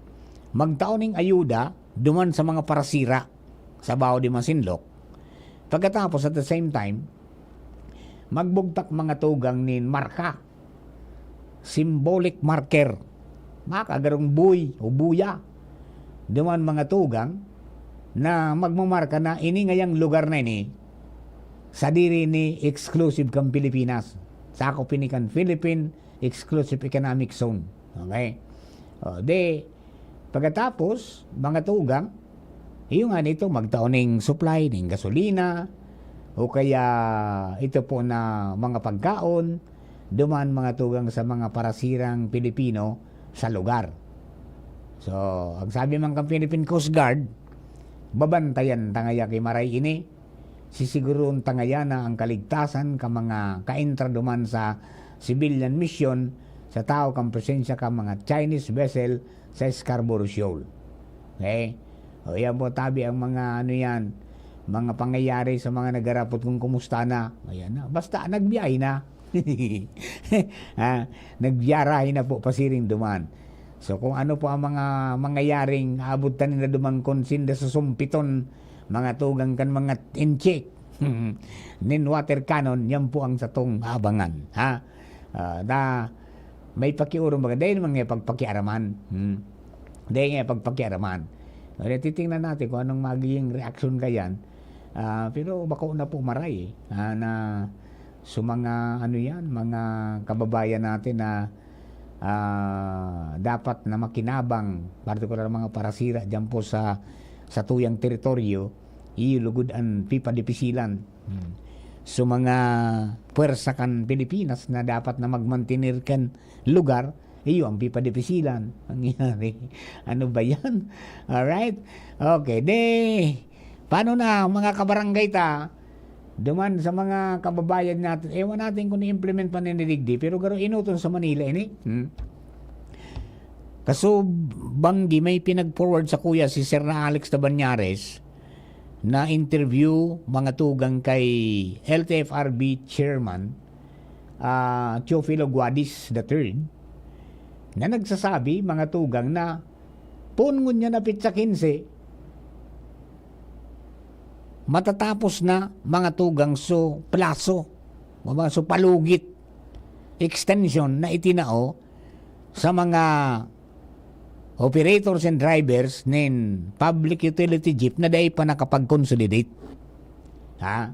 magtao ning ayuda duman sa mga parasira sa Bao de Masinloc. Pagkatapos, at the same time, magbugtak mga tugang nin marka, symbolic marker, makagarong buy o buya, duman mga tugang na magmamarka na ini ngayang lugar na ini, sadiri ni exclusive kan Pilipinas. Sakop ini kan Philippine Exclusive Economic Zone. Okay? O, di, pagkatapos, mga tugang, iyo nga nito, magtao ning supply, ning gasolina, o kaya ito po na mga pagkaon, duman mga tugang sa mga parasirang Pilipino sa lugar. So, ang sabi man kan Philippine Coast Guard, babantayan ta ngaya ki maray ini, sisiguroon ta ngaya na ang kaligtasan kan mga kaentra duman sa civilian mission sa tao kan presensya kan mga Chinese vessel sa Scarborough Shoal. Okay? O, yan po, tabi ang mga, ano yan, mga pangyayari sa mga nagharapot kung kumusta na. Ayan na. Basta, nagbiyahe na. Ha? Nagbiyarahe na po, pasiring duman. So, kung ano po ang mga mangyayaring aabot ta na duman kun sinda susumpiton, mga tugang kan mga inchik nin water cannon, yan po ang satong abangan, ha? Ah, na may pakiurong baga, dahil naman nga pagpakiaraman. Hmm. Dahil nga pagpakiaraman. Kaya titingnan natin kung anong magiging reaksyon kayan. Ah, pero bako na po maray, ah, na sa mga, ano yan, mga kababayan natin na, ah, dapat na makinabang, partikular mga parasira dyan po sa, sa tuyang teritoryo, iyo lugod ang pipadipisilan. Hmm. So, mga pwersa kan Pilipinas na dapat na magmantener kan lugar, iyo ang pipadipisilan. Nangyari. Ano ba yan? Alright? Okay, de, paano na, mga kabarangay ta? Duman sa mga kababayan natin, ewan natin kung i-implement pa ni digdi, pero garo enoton sa Manila ini. Hmm? Kasubanggi, may pinag-forward sa kuya si Sir na Alex Tabanyares na interview, mga tugang, kay L T F R B Chairman, ah, Teofilo Guadis the third, na nagsasabi, mga tugang, na poon ngunyan na petsa quince, matatapos na, mga tugang, so plaso, mga so palugit, extension na itinao sa mga operators and drivers nin public utility jeep na dai pa nakapag-consolidate. Ha?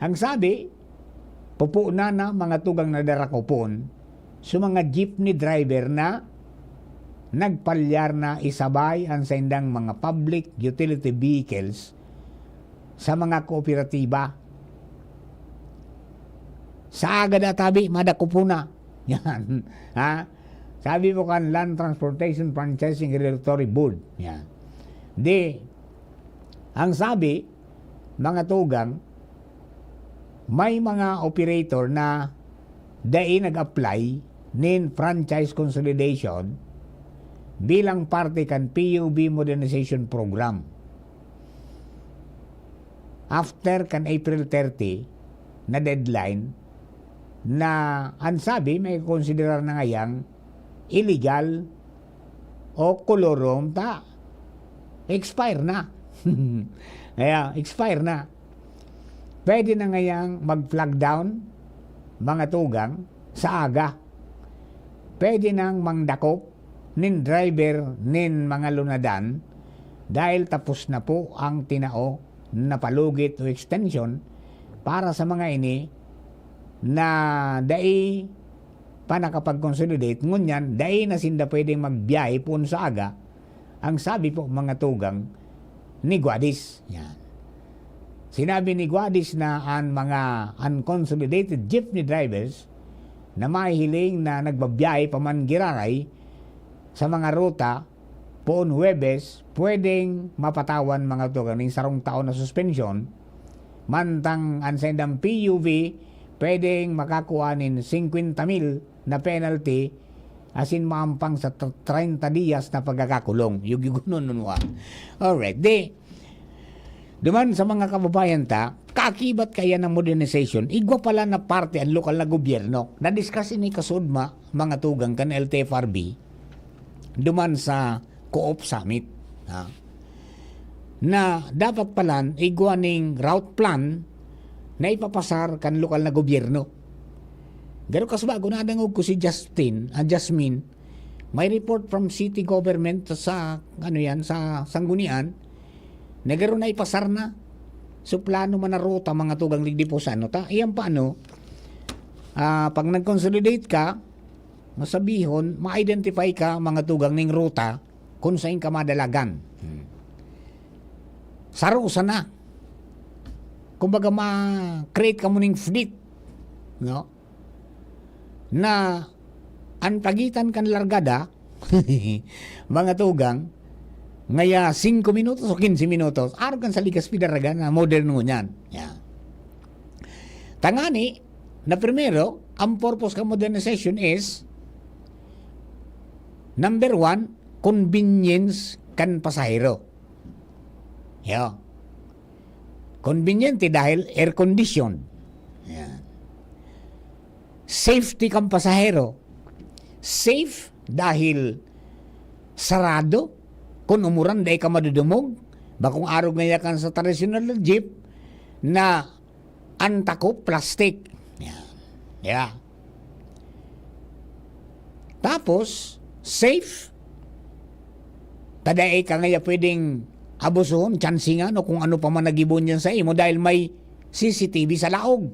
Ang sabi, pupunan na, mga tugang, na darakupon sa mga jeepney driver na nagpalyar na isabay ang saindang mga public utility vehicles sa mga kooperatiba. Sa aga da tabi, madakupon na. Yan. Ha? Sabi po kan Land Transportation Franchising Regulatory Board. Yan. Di, ang sabi, mga tugang, may mga operator na dai nag-apply nin franchise consolidation bilang parte kan P U B Modernization Program. After kan April thirty na deadline, na ang sabi, may konsiderar na ngayang illegal o kolorum ta expire na. Kaya, expire na. Pwede na ngayang mag-flag down, mga tugang, sa aga. Pwede nang mangdakop nin driver nin mga lunadan dahil tapos na po ang tinao na palugit o extension para sa mga ini na dai pa nakapag-consolidate, ngunyan, dai na sinda pwedeng magbiyahe poon sa aga, ang sabi po, mga tugang, ni Guadis. Yan. Sinabi ni Guadis na ang mga unconsolidated jeepney drivers na mahihiling na nagbabiyahe pa man giraray sa mga ruta poon Huwebes, pwedeng mapatawan, mga tugang, ning sarong taon na suspensyon, mantang an saindang P U V pwedeng makakua nin singkwenta mil na penalty asin maampang sa tr-, treinta dias na pagkakakulong. Yugyugunon nun wa. Alright. Di, duman sa mga kababayan ta, kaakibat kaya ng modernization, igwa pala na parte ang lokal na gobyerno. Na-discuss ini kasuodma, mga tugang, kan L T F R B, duman sa Co-op Summit. Ha? Na dapat palan igwa ning route plan na ipapasar kan lokal na gobyerno. Pero kasbago, nadangog ko si Justin, ah, Jasmine, may report from city government sa, ano yan, sa Sanggunian, na garo na ipasar na. So, plano man na ruta, mga tugang, digdi po sa ano ta. Iyan pa, ano, ah, pag nag-consolidate ka, masabihon, ma-identify ka, mga tugang, ning ruta, kung saan ka madalagan. Hmm. Saro sana. Kumbaga, ma-create ka mo ning fleet, no? Na ang pagitan kan largada, mga tugang, ngaya singko minutos o kinse minutos, arog kan sa Legazpi Daraga na modern ngunyan. Yan. Tangani, na primero, ang purpose kan modernization is, number one, convenience kan pasahero. Yo. Conveniente dahil air condition. Yan. Safety kan pasahero. Safe dahil sarado. Kun umuran, dai ka madudumog. Bakong arog ngaya kan sa tradisyonal na jeep na ang takop plastic. Yan. Yeah. Tapos, safe. Ta dai ka ngaya pwedeng abusuhon, tsansingan, o kung ano pa man nagibo niyan sa imo dahil may C C T V sa laog.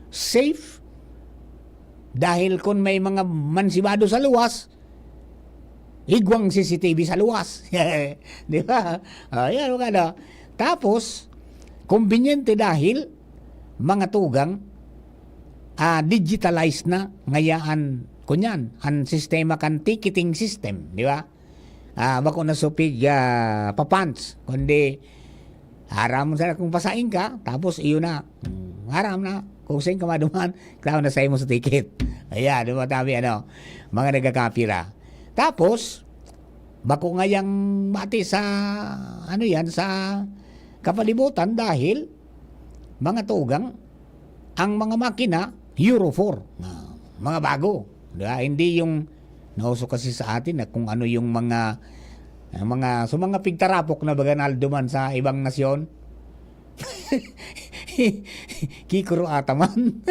Safe. Dahil kung may mga mansibado sa luwas, igwang C C T V sa luwas. Di ba? O, yan, mga ano. Tapos, Kombinyente dahil mga tugang, ah, digitalized na ngaya an, kunyan, an sistema kan ticketing system, di ba? Ah, bako na supig, ah, pa-punch, kundi aram mo sana kung pasain ka, tapos iyo na. Hmm, aram na kung saan ka maduman, tao na sa imo sa ticket. Ayan, di ba, tabi, ano, mga nagkakapira. Tapos, bako ngayang mati sa, ano yan, sa kapalibutan dahil mga tugang, ang mga makina, Euro four, ah, mga bago. Di ba? Hindi yung nauso kasi sa atin na kung ano yung mga, ang mga, so mga pigtarapok na baga na aldo man sa ibang nasyon. Kikuro ata man.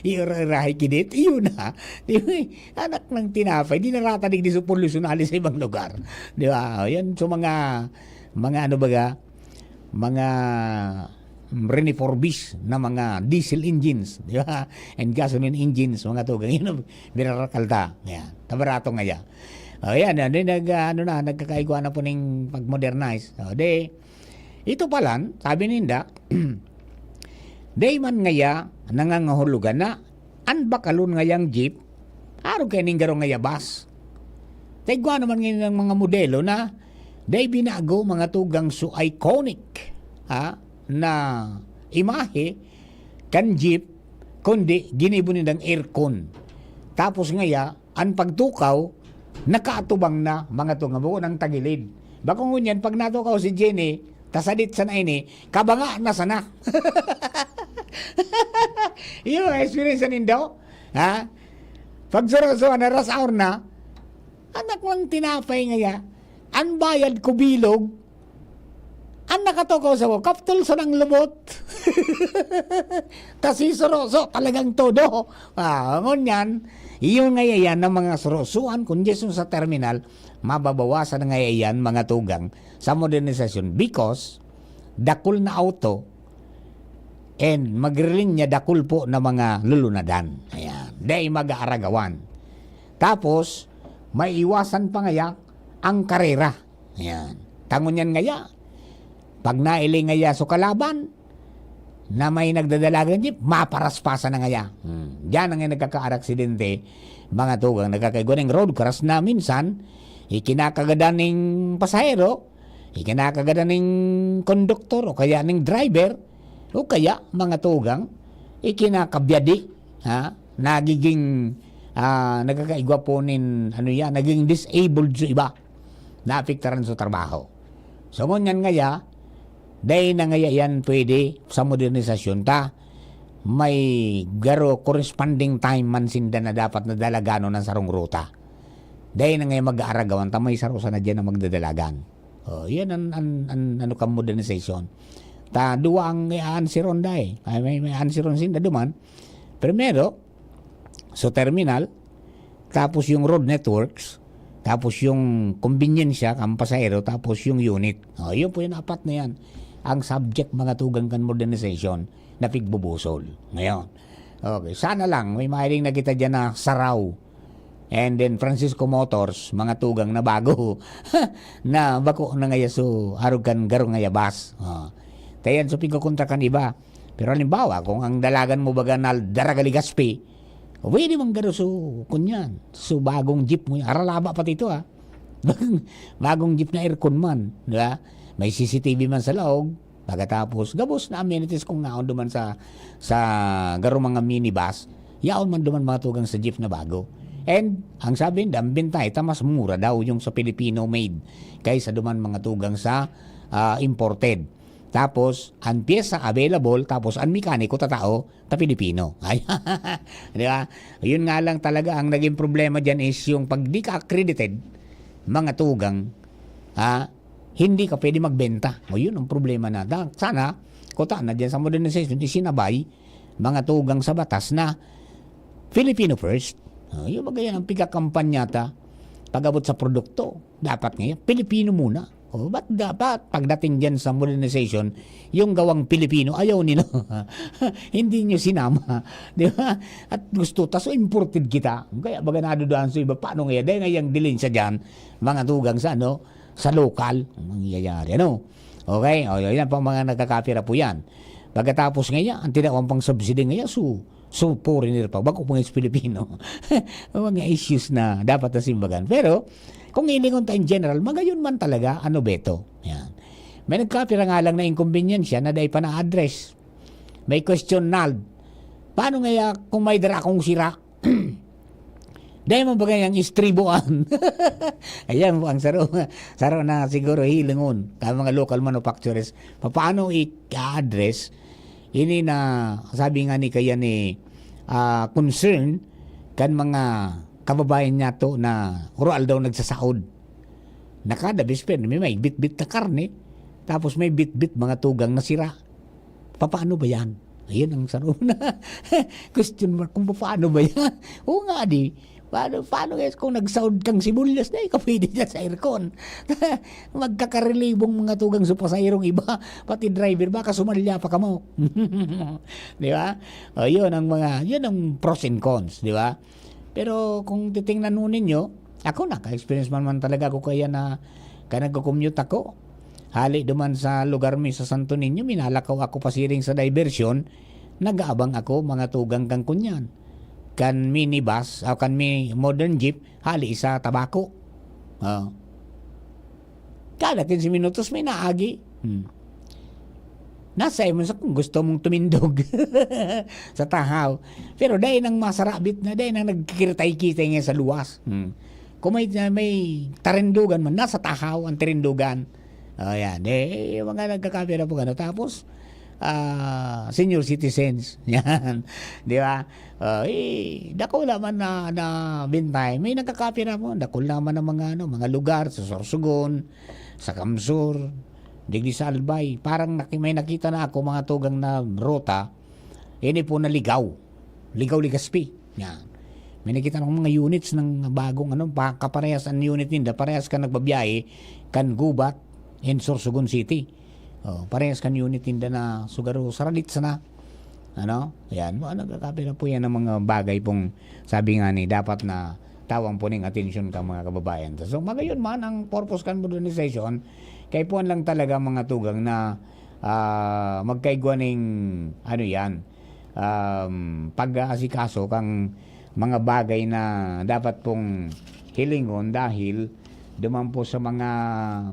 Ira-irahay kidit. Iyo na. Di ba? Anak ng tinapay. Di naratanig di supon Luzon, ali sa ibang lugar. Di ba? O, yan. So mga, mga ano baga, mga refurbish na mga diesel engines, di ba? And gasoline engines, mga tugang. Yun ang binarakal ta. Yan. Kabarato ngaya. O, yan. Ano yung nag, ano na, nagkakaigwa na po ning pag-modernize. O, di, ito palan, sabi ninda, day man ngaya, nangangahulugan na, an bakalon ngayang jeep, arog kaya ning garo ngaya bus. Taigwa naman ngayon ng mga modelo na, day binago, mga tugang, so iconic, ha, na imahe kan jeep, kundi ginibo nindang aircon. Tapos ngaya, an pagtukaw, nakaatubang na, mga tugang, bako nang tagilid. Bako ngunyan, pag natukaw si Jenny, tasadit sana ini, kabanga na sana. Iyo, experience nindo? Ha? Pag suro-suro na, rush hour na, anak lang tinapay ngaya, an bayad ko bilog, an nakatukaw sa ko, kaptol sa nang lubot. Kasi suro-suro, talagang todo. Ah, ngunyan, iyo ngaya yan ng mga suro-suan, kung diyan sa terminal, mababawasan na ngaya yan, mga tugang, sa modernisasyon because dakul na auto and magrilinya dakul po na mga lulunadan. Ayan. Dai mag-aaragawan. Tapos, maiiwasan pa ngaya ang karera. Ayan. Tangon yan ngaya. Pag nailing ngaya so kalaban, na may nagdadalagan jeep, maparaspasan na ngaya. Hmm. Diyan ang nagkakaar-aksidente, mga tugang, nagkakaigwa ng road crash na minsan, ikinakagadan ning pasahero, ikinakagadan ning konduktor o kaya ning driver, o kaya, mga tugang, ikinakabyadi, ha? Nagiging, ah, nagkakaigwa po nin, ano yan, naging disabled so iba. Naapektaran sa trabaho. So, ngunyan ngaya, dai na ngaya yan pwede sa modernisasyon ta. May garo corresponding time man sinda na dapat na dalaganon ang sarong ruta. Dai na ngaya mag-aaragawan ta may saro sana diyan na magdadalagan. Oh, yan an, an, an, ano kan modernization. Ta, duwa ang i-aansiron dai. Ay, may, may aansiron sinda duman. Primero, so terminal, tapos yung road networks, tapos yung kombinyensya kan pasahero, tapos yung unit. Oh, yun po yung apat na yan. Ang subject, mga tugang, kan modernization na pigbubusol. Ngayon, okay, sana lang may mahiling na kita dyan na Saraw. And then Francisco Motors, mga tugang na bago na bako na ngaya so arog kan garo ngaya bus. Oh. Tayan so pigkokontra kan iba. Pero halimbawa, kung ang dalagan mo baga na Daraga Legazpi, pwede man garo so, kunyan, so bagong jeep mo, aralaba pati ito, ah. Bagong, bagong jeep na aircon man, di ba? May C C T V man sa laog, pagkatapos, gabos na amenities kung naon duman sa, sa garo mga minibus, yaon man duman mga tugang sa jeep na bago. And, ang sabi nila, ang benta, ita mas mura daw yung sa Filipino made kaysa duman mga tugang sa, ah, imported. Tapos, ang pyesa available, tapos ang mekaniko tatao, ta Pilipino. Ay, di ba? Yun nga lang talaga, ang naging problema dyan is yung pag di ka accredited, mga tugang, ha, hindi ka pwede magbenta. O yun ang problema na. Da-, sana, kuta na dyan sa modernization, isinabay, mga tugang sa batas na Filipino first. O, yung mga yan ang pigkakampanya ta. Pag-abot sa produkto, dapat ngayon, Pilipino muna. O, ba't dapat pagdating dyan sa modernization, yung gawang Pilipino, ayaw nila. Hindi nyo sinama. Di ba? At gusto ta, so imported kita. Kaya baga nadudahan sa iba, paano ngayon? Dahil nga yung dilin siya dyan, mga tugang sa ano, sa lokal, ang mangyayari. Ano? Okay? O, yan po ang mga nagkakapira po yan. Pagkatapos nga yan, ang tinawag pang subsidy nga yan, so, so foreigner pa, bako pang Pilipino. Mga issues na dapat na simbagan. Pero, kung ilingon ta in general, magayon man talaga, ano, Beto? Yan. May nagkapira nga lang na inkumbinyansya na dai pa na-address. May question null. Paano nga ya-, kung may dara akong sira? Dai man ba kayang istribuan? Ayan po ang saro, saro na siguro hilingon ka mga local manufacturers. Papaano i-address? Ini na sabi nga ni kaya ni, ah, concern kan mga kababayan niya to na oral daw nagsasaod. Nakada bisper, may, may bitbit na karne. Tapos may bitbit mga tugang na sira. Papaano ba yan? Ayun ang saro na question mark kung paano ba yan. Oo nga, di. Paano, paano guys kung nagsaod kang sibuyas na ikaw pwede dyan sa aircon? Magkakarelibong mga tugang sa pasayrong iba, pati driver, baka sumalya pa kamo. Di ba? O, yun ang mga, yun ang pros and cons, di ba? Pero kung titingnan mo ninyo, ako, naka-experience man, man talaga ako kaya na, kaya nagko-commute ako. Hali duman sa lugar mi sa Santo Niño, minalakaw ako pasiring sa diversion, nag-aabang ako, mga tugang kan kunyan. Kan minibus, o kan mi modern jeep, hali sa Tabaco. Ah. Kada quince minutos may naagi. Hmm. Nasa imo sa kung gusto mong tumindog sa tahaw. Pero dai nang masarabit na, dai nang nagkikiritay-kitay nga sa luwas. Hmm. Kung may, may tarindugan man, nasa tahaw ang tarindugan. O, yan. Eh, yung mga nagkakapira po gano. Tapos, ah, senior citizens. Yan. Di ba? Ah, eh, dakula man na, na bintay. May nagkakapira po. Dakula man ang mga, ano, mga lugar sa Sorsogon, sa Kamsur, digdi sa Albay. Parang naki-, may nakita na ako, mga tugang na ruta. Ini po na Ligaw. Ligaw, Legazpi. Yan. May nakita na akong mga units ng bagong, ano, pa-, kaparehas ang unit ninda. Parehas ka nagbabiyahe, kan Gubat, in Sorsogon City. Oh, parehas kan unit ninda na sugaro, saradit sana. Ano? Yan. Mga nagkakapira po yan ng mga bagay pong sabi nga ni, dapat na tawang po ning atensyon ka, mga kababayan. So, magayon man ang purpose kan modernization, kay puwan lang talaga, mga tugang, na, ah, magkaigwa ning, ano yan, um, pag-aasikaso kang mga bagay na dapat pong hilingon dahil duman po sa mga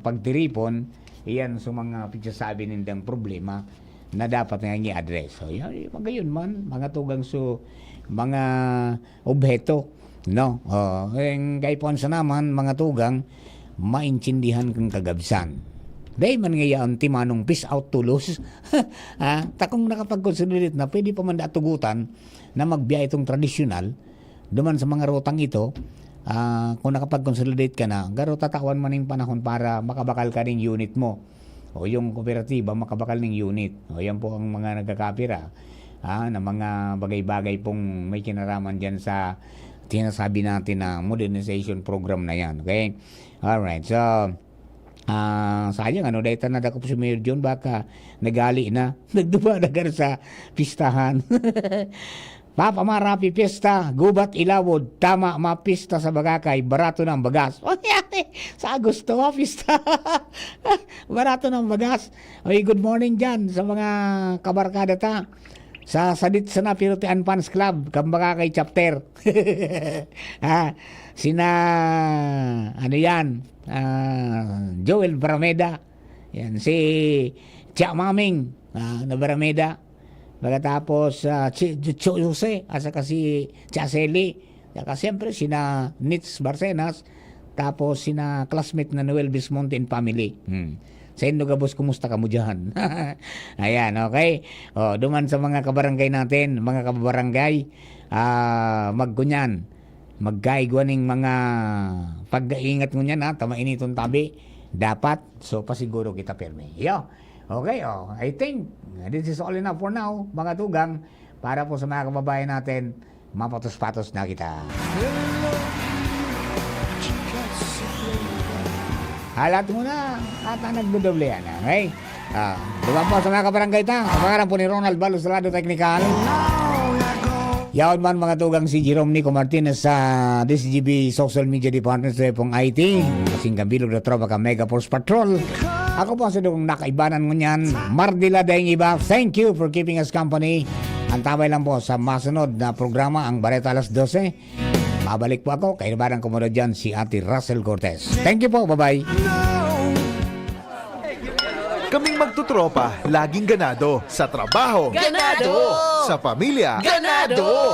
pagtiripon, iyan sa mga pigsasabi nindang problema na dapat nga i-address. So, yan, magayon man, mga tugang, so, mga obheto, no? Oh, ang kaipuhan sa naman, mga tugang, maintindihan kang kagabsan. Dai man nga yaon ti manong peace out tulos. Ah, takong nakapag-consolidate na, pwede pa man da tugutan na magbiya itong tradisyonal, duman sa mga rotang ito, ah, kung nakapag-consolidate ka na, garo tatawan man yung panahon para makabakal ka ning unit mo. O yung kooperatiba, makabakal ning unit. O yan po ang mga nagkakapira, ah, na mga bagay-bagay pong may kinaraman dyan sa sinasabi natin na modernization program na yan. Okay? Alright. So, ah, sayang, ano, dahil ta nadakop si Mayor John, baka nagali na. Nagduba na garo sa pistahan. Papa Marapi Pista, Gubat, Ilawod, tama, mapista sa Bagakay, barato na ang bagas. Sa Agosto, mapista. Barato na ang bagas. Oy, good morning dyan sa mga kabarkada ta. Sa sadit sana, pero ti Anpans Club, kan Bagakay Chapter. Ah, sina, ano yan, ah, Joel Barameda. Yan, si Tia Maming, ah, na Barameda. Pagkatapos, ah, si Cho Jose, at saka si Tia Sally. Saka siyempre, sina Nits Barcenas. Tapos, sina classmate na Noel Bismonte and family. Hmm. Saindo gabos, kumusta kamo dyan? Ayan, okay. O, duman sa mga kabarangay natin, mga kabarangay, ah, magkunyan, magkaigwa ning mga pag-iingat ngunyan, ha, ta mainiton tabi. Dapat, so, pasiguro kita pirmi. Yo. Okay, oh, I think this is all enough for now, mga tugang, para po sa mga kababayan natin, mapatos-patos na kita. Halat mo na, ata nagdodoble yan, okay? Ah, duman po sa mga kabarangay ta, ang pangalan po ni Ronald Balo Salado, technical. Yaon man, mga tugang, si Jerome Nico Martinez sa D C G B Social Media Department sa pong I T. Kasing kabilog na tropa ka Mega Force Patrol. Ako po si Dong Nakaibanan ngunyan. Mardila daing iba. Thank you for keeping us company. Antabay lang po sa masunod na programa, ang Bareta alas dose. Mabalik po ako. Kaibanan ko muna dyan si Ate Russell Cortez. Thank you po. Bye-bye. Kaming magtutropa, laging ganado. Sa trabaho, Ganado! Sa pamilya, Ganado!